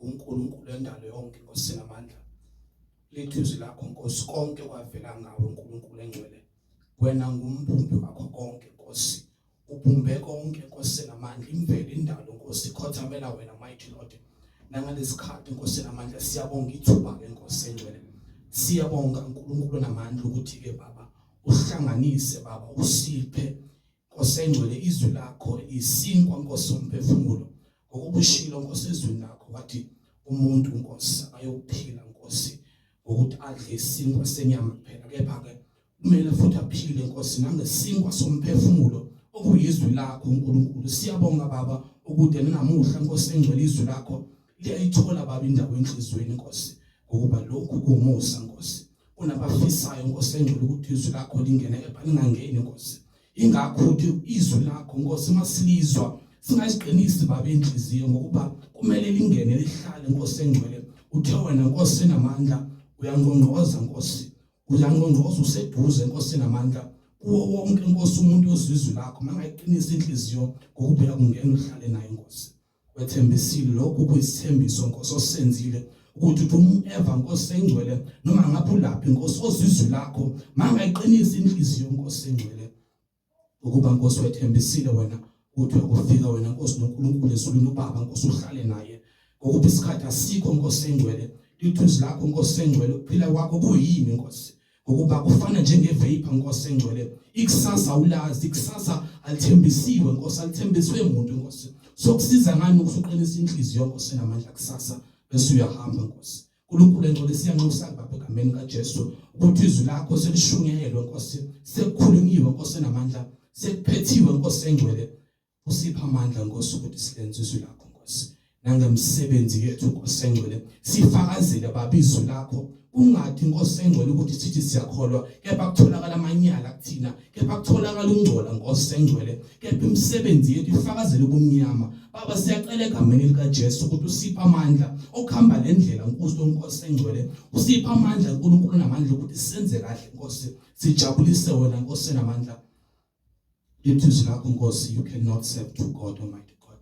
uNkulunkulu endalo yonke Nkosi namandla. Lithi izwi lakho Nkosi konke kwavela ngawe uNkulunkulu engcwele. Wena ngumbumbi wakho konke Nkosi. Ubumbe konke Nkosi namandla imvelo indalo Nkosi khothamela wena mighty Lord. Nangalesikhathi Nkosi namandla siyabonga ithuba ke Nkosi engcwele. Siyabonga uNkulunkulu namandla ukuthi ke Baba uhlanganise Baba usiphe Nkosi engcwele izwi lakho isinkwa Nkosi umphefumulo ngokuba ushilo Nkosi ezwini lakho wathi umuntu Nkosi ayophila Nkosi ngokuthi adle isinkwa senyama kuphela kepha ke kumele futhi aphile Nkosi nangesinkwa somphefumulo okuyizwi lakho uNkulunkulu siyabonga baba ukude namuhla Nkosi engcwele izwi lakho liyayithola baba indawo enhlizweni Nkosi ngokuba lokhu kumusa Nkosi kunabafisayo Nkosi engcwele ukuthi izwi lakho lingene kepha lingangeni Nkosi ingakho uthi izwi lakho Nkosi masilizwa singaziqinisi baba inhliziyo ngokuba kumele lingene lihlale Nkosi engcwele uthe wena Nkosi enamandla uyangqongqoza Nkosi uyangqongqoza useduze Nkosi enamandla kuwo wonke Nkosi umuntu ozwa izwi lakho mangayiqinisa inhliziyo ngokuba uyakungena uhlale naye Nkosi wethembisile lokhu kuyisithembiso Nkosi osenzile ukuthi uthi uMeva Nkosi engcwele noma ngabe ulaphi Nkosi ozwa izwi lakho mangayiqinisa inhliziyo Nkosi engcwele ukuba Nkosi wethembisile wena ukuthi uyakufika wena Nkosi noNkulunkulu ezulwini ubaba Nkosi uhlale naye ngokuba isikhathi asikho Nkosi engcwele lithi izwi lakho Nkosi engcwele ukuphila kwakho kuyini Nkosi ngokuba kufana njengevapor Nkosi engcwele ikusasa ulazi ikusasa alithembisiwe Nkosi alithembisiwe umuntu Nkosi sokusiza ngani ukuthi uqinise inhliziyo Nkosi namandla kusasa bese uyahamba Nkosi uNkulunkulu engcwele siyanxusa Baba egameni kaJesu ukuthi izwi lakho selishunyayelwe Nkosi sekukhulunyiwe Nkosi namandla sekuphethiwe Nkosi engcwele Usipha amandla Nkosi ukuthi silenze izwi lakho Nkosi. Nangemsebenzi yethu Nkosi engcwele sifakazele Baba izwi lakho kungathi Nkosi engcwele ukuthi sithi siyakholwa kepha kutholakala amanyala kuthina kepha kutholakala ukungcola Nkosi engcwele kepha imisebenzi yethu ifakazele ubumnyama Baba siyacela egameni likaJesu ukuthi usiphe amandla okuhamba le ndlela Nkosi Nkosi engcwele usiphe amandla uNkulunkulu namandla ukuthi senze kahle Nkosi sijabulise wena Nkosi enamandla Lithi lakho Nkosi, you cannot serve two God Almighty God.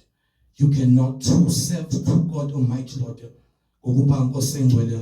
You cannot two serve two God Almighty Lord. Ngokuba Nkosi engcwele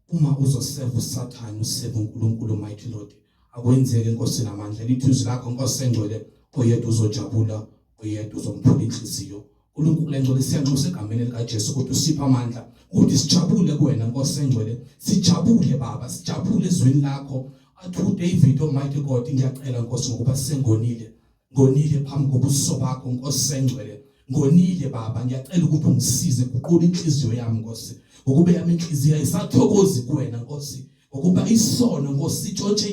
uma uzoserve uSathane useve uNkulunkulu Almighty Lord. Akwenzeke Nkosi namandla lithi izwi lakho Nkosi engcwele oyedwa uzojabula oyedwa uzomphula inhliziyo. uNkulunkulu engcwele siyanxusa egameni likaJesu ukuthi usiphe amandla ukuthi sijabule kuwena Nkosi engcwele sijabule baba sijabule ezweni lakho athi uDavid Almighty God ngiyacela Nkosi ngokuba sengonile ngonile phambi kobuso bakho Nkosi engcwele ngonile baba ngiyacela ukuthi ungisize guqula inhliziyo yami Nkosi ngokuba yami inhliziyo ayisathokozi kuwena Nkosi ngokuba isono Nkosi sitshontshe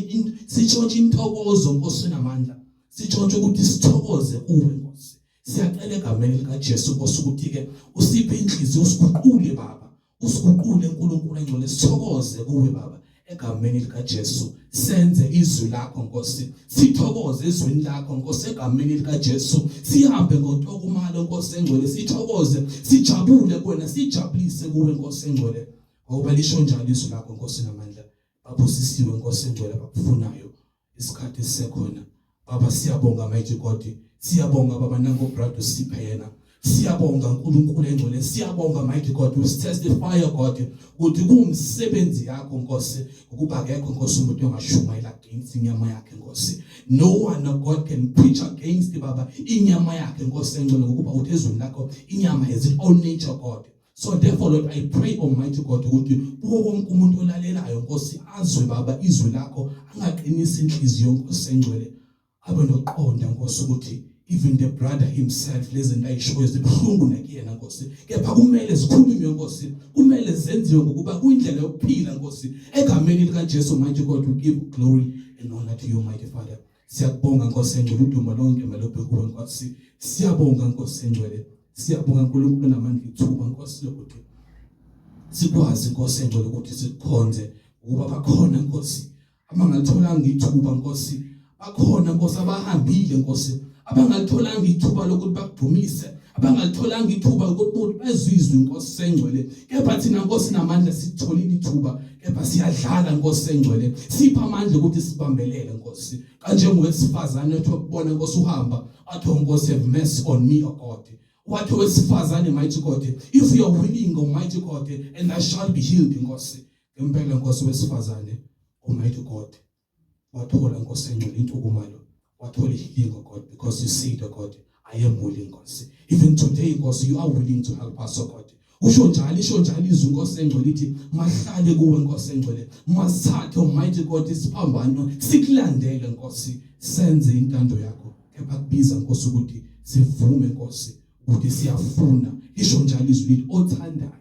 sitshontshe intokozo Nkosi enamandla sitshontshe ukuthi sithokoze kuwe Nkosi Siyacela egameni likaJesu Nkosi ukuthi ke usiphe inhliziyo usiguqule baba usiguqule uNkulunkulu engcwele sithokoze kuwe baba egameni likaJesu senze izwi lakho Nkosi sithokoze ezwini lakho Nkosi egameni likaJesu sihambe ngotokumalo Nkosi engcwele sithokoze sijabule kuwena sijabulise kuwe Nkosi engcwele ngoba lisho njalo izwi lakho Nkosi namandla babusisiwe Nkosi engcwele abakufunayo isikhathi sisekhona baba siyabonga mighty God siyabonga baba nango brother usiphe yena siyabonga uNkulunkulu engcwele siyabonga mighty God we testify God ukuthi kuwumsebenzi yakho Nkosi ukuba akekho Nkosi umuntu ongashumayela against inyama yakhe Nkosi no one of God can preach against baba inyama yakhe Nkosi engcwele ngokuba uthi ezweni lakho inyama has its own nature God So therefore Lord I pray Almighty God ukuthi kuwo wonke umuntu olalelayo Nkosi azwe baba izwi lakho angaqinisi inhliziyo Nkosi engcwele abe noqonda Nkosi ukuthi even the brother himself lezi zinto ayishoyo zibuhlungu nakuyena Nkosi kepha kumele zikhulunywe Nkosi kumele zenziwe ngokuba kuyindlela yokuphila Nkosi egameni lika Jesu mighty God we give glory and honor to you mighty Father Siyakubonga Nkosi engcwele udumo lonke malubhe kuwe Nkosi. Siyabonga Nkosi engcwele. Siyabonga uNkulunkulu namandla ithuba Nkosi lokuthi sikwazi Nkosi engcwele ukuthi sikukhonze ukuba bakhona Nkosi abangalitholanga ithuba Nkosi bakhona Nkosi abahambile Nkosi abangalitholanga ithuba lokuthi bakudumise abangalitholanga ithuba lokuthi bezizwe Nkosi sengcwele kepha thina Nkosi namandla sitholile ithuba kepha siyadlala Nkosi engcwele sipha amandla ukuthi sibambelele Nkosi kanjengowesifazane othi ukubona Nkosi uhamba athi oh, Nkosi have mercy on me O God wathi owesifazane mighty God if you are willing Almighty God and I shall be healed Nkosi ngempela Nkosi wesifazane Almighty God wathola Nkosi engcwele intukumalo wathola healing oh God because you said oh God I am willing Nkosi even today Nkosi you are willing to help us oh God usho njalo isho njalo izwi Nkosi engcwele ithi mahlale kuwe Nkosi engcwele masithathe Almighty God isiphambano sikulandele Nkosi senze intando yakho kepha kubiza Nkosi ukuthi sivume Nkosi ukuthi siyafuna isho njalo izwi lithi othandayo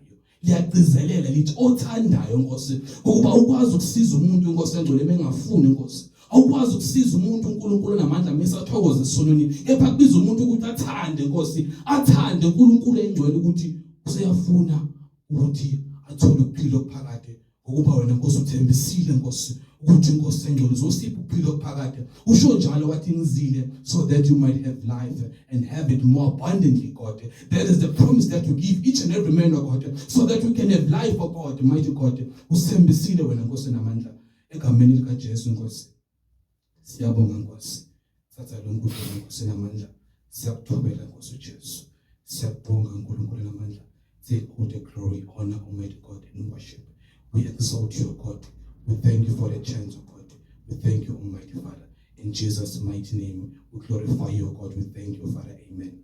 liyagcizelela lithi othandayo Nkosi ngokuba ukwazi ukusiza umuntu Nkosi engcwele mengafuni Nkosi awukwazi ukusiza umuntu uNkulunkulu namandla mase athokoze esonweni kepha kubiza umuntu ukuthi athande Nkosi athande uNkulunkulu engcwele ukuthi useyafuna ukuthi athole ukuphila okuphakade ngokuba wena Nkosi uthembisile Nkosi ukuthi Nkosi engcwele uzosipha ukuphila okuphakade usho njalo wathi ngizile so that you might have life and have it more abundantly God that is the promise that you give each and every man of God so that we can have life of God mighty God usembisile wena Nkosi namandla egameni lika Jesu Nkosi Siyabonga Nkosi. Thatha lo nkulunkulu Nkosi namandla. Siyakuthobela Nkosi uJesu. Siyakubonga uNkulunkulu namandla. Take all the glory, honor, Almighty God, and worship. We exalt you, God. We thank you for the chance, O God. We thank you, Almighty Father. In Jesus' mighty name, we glorify you, God. We thank you, Father. Amen.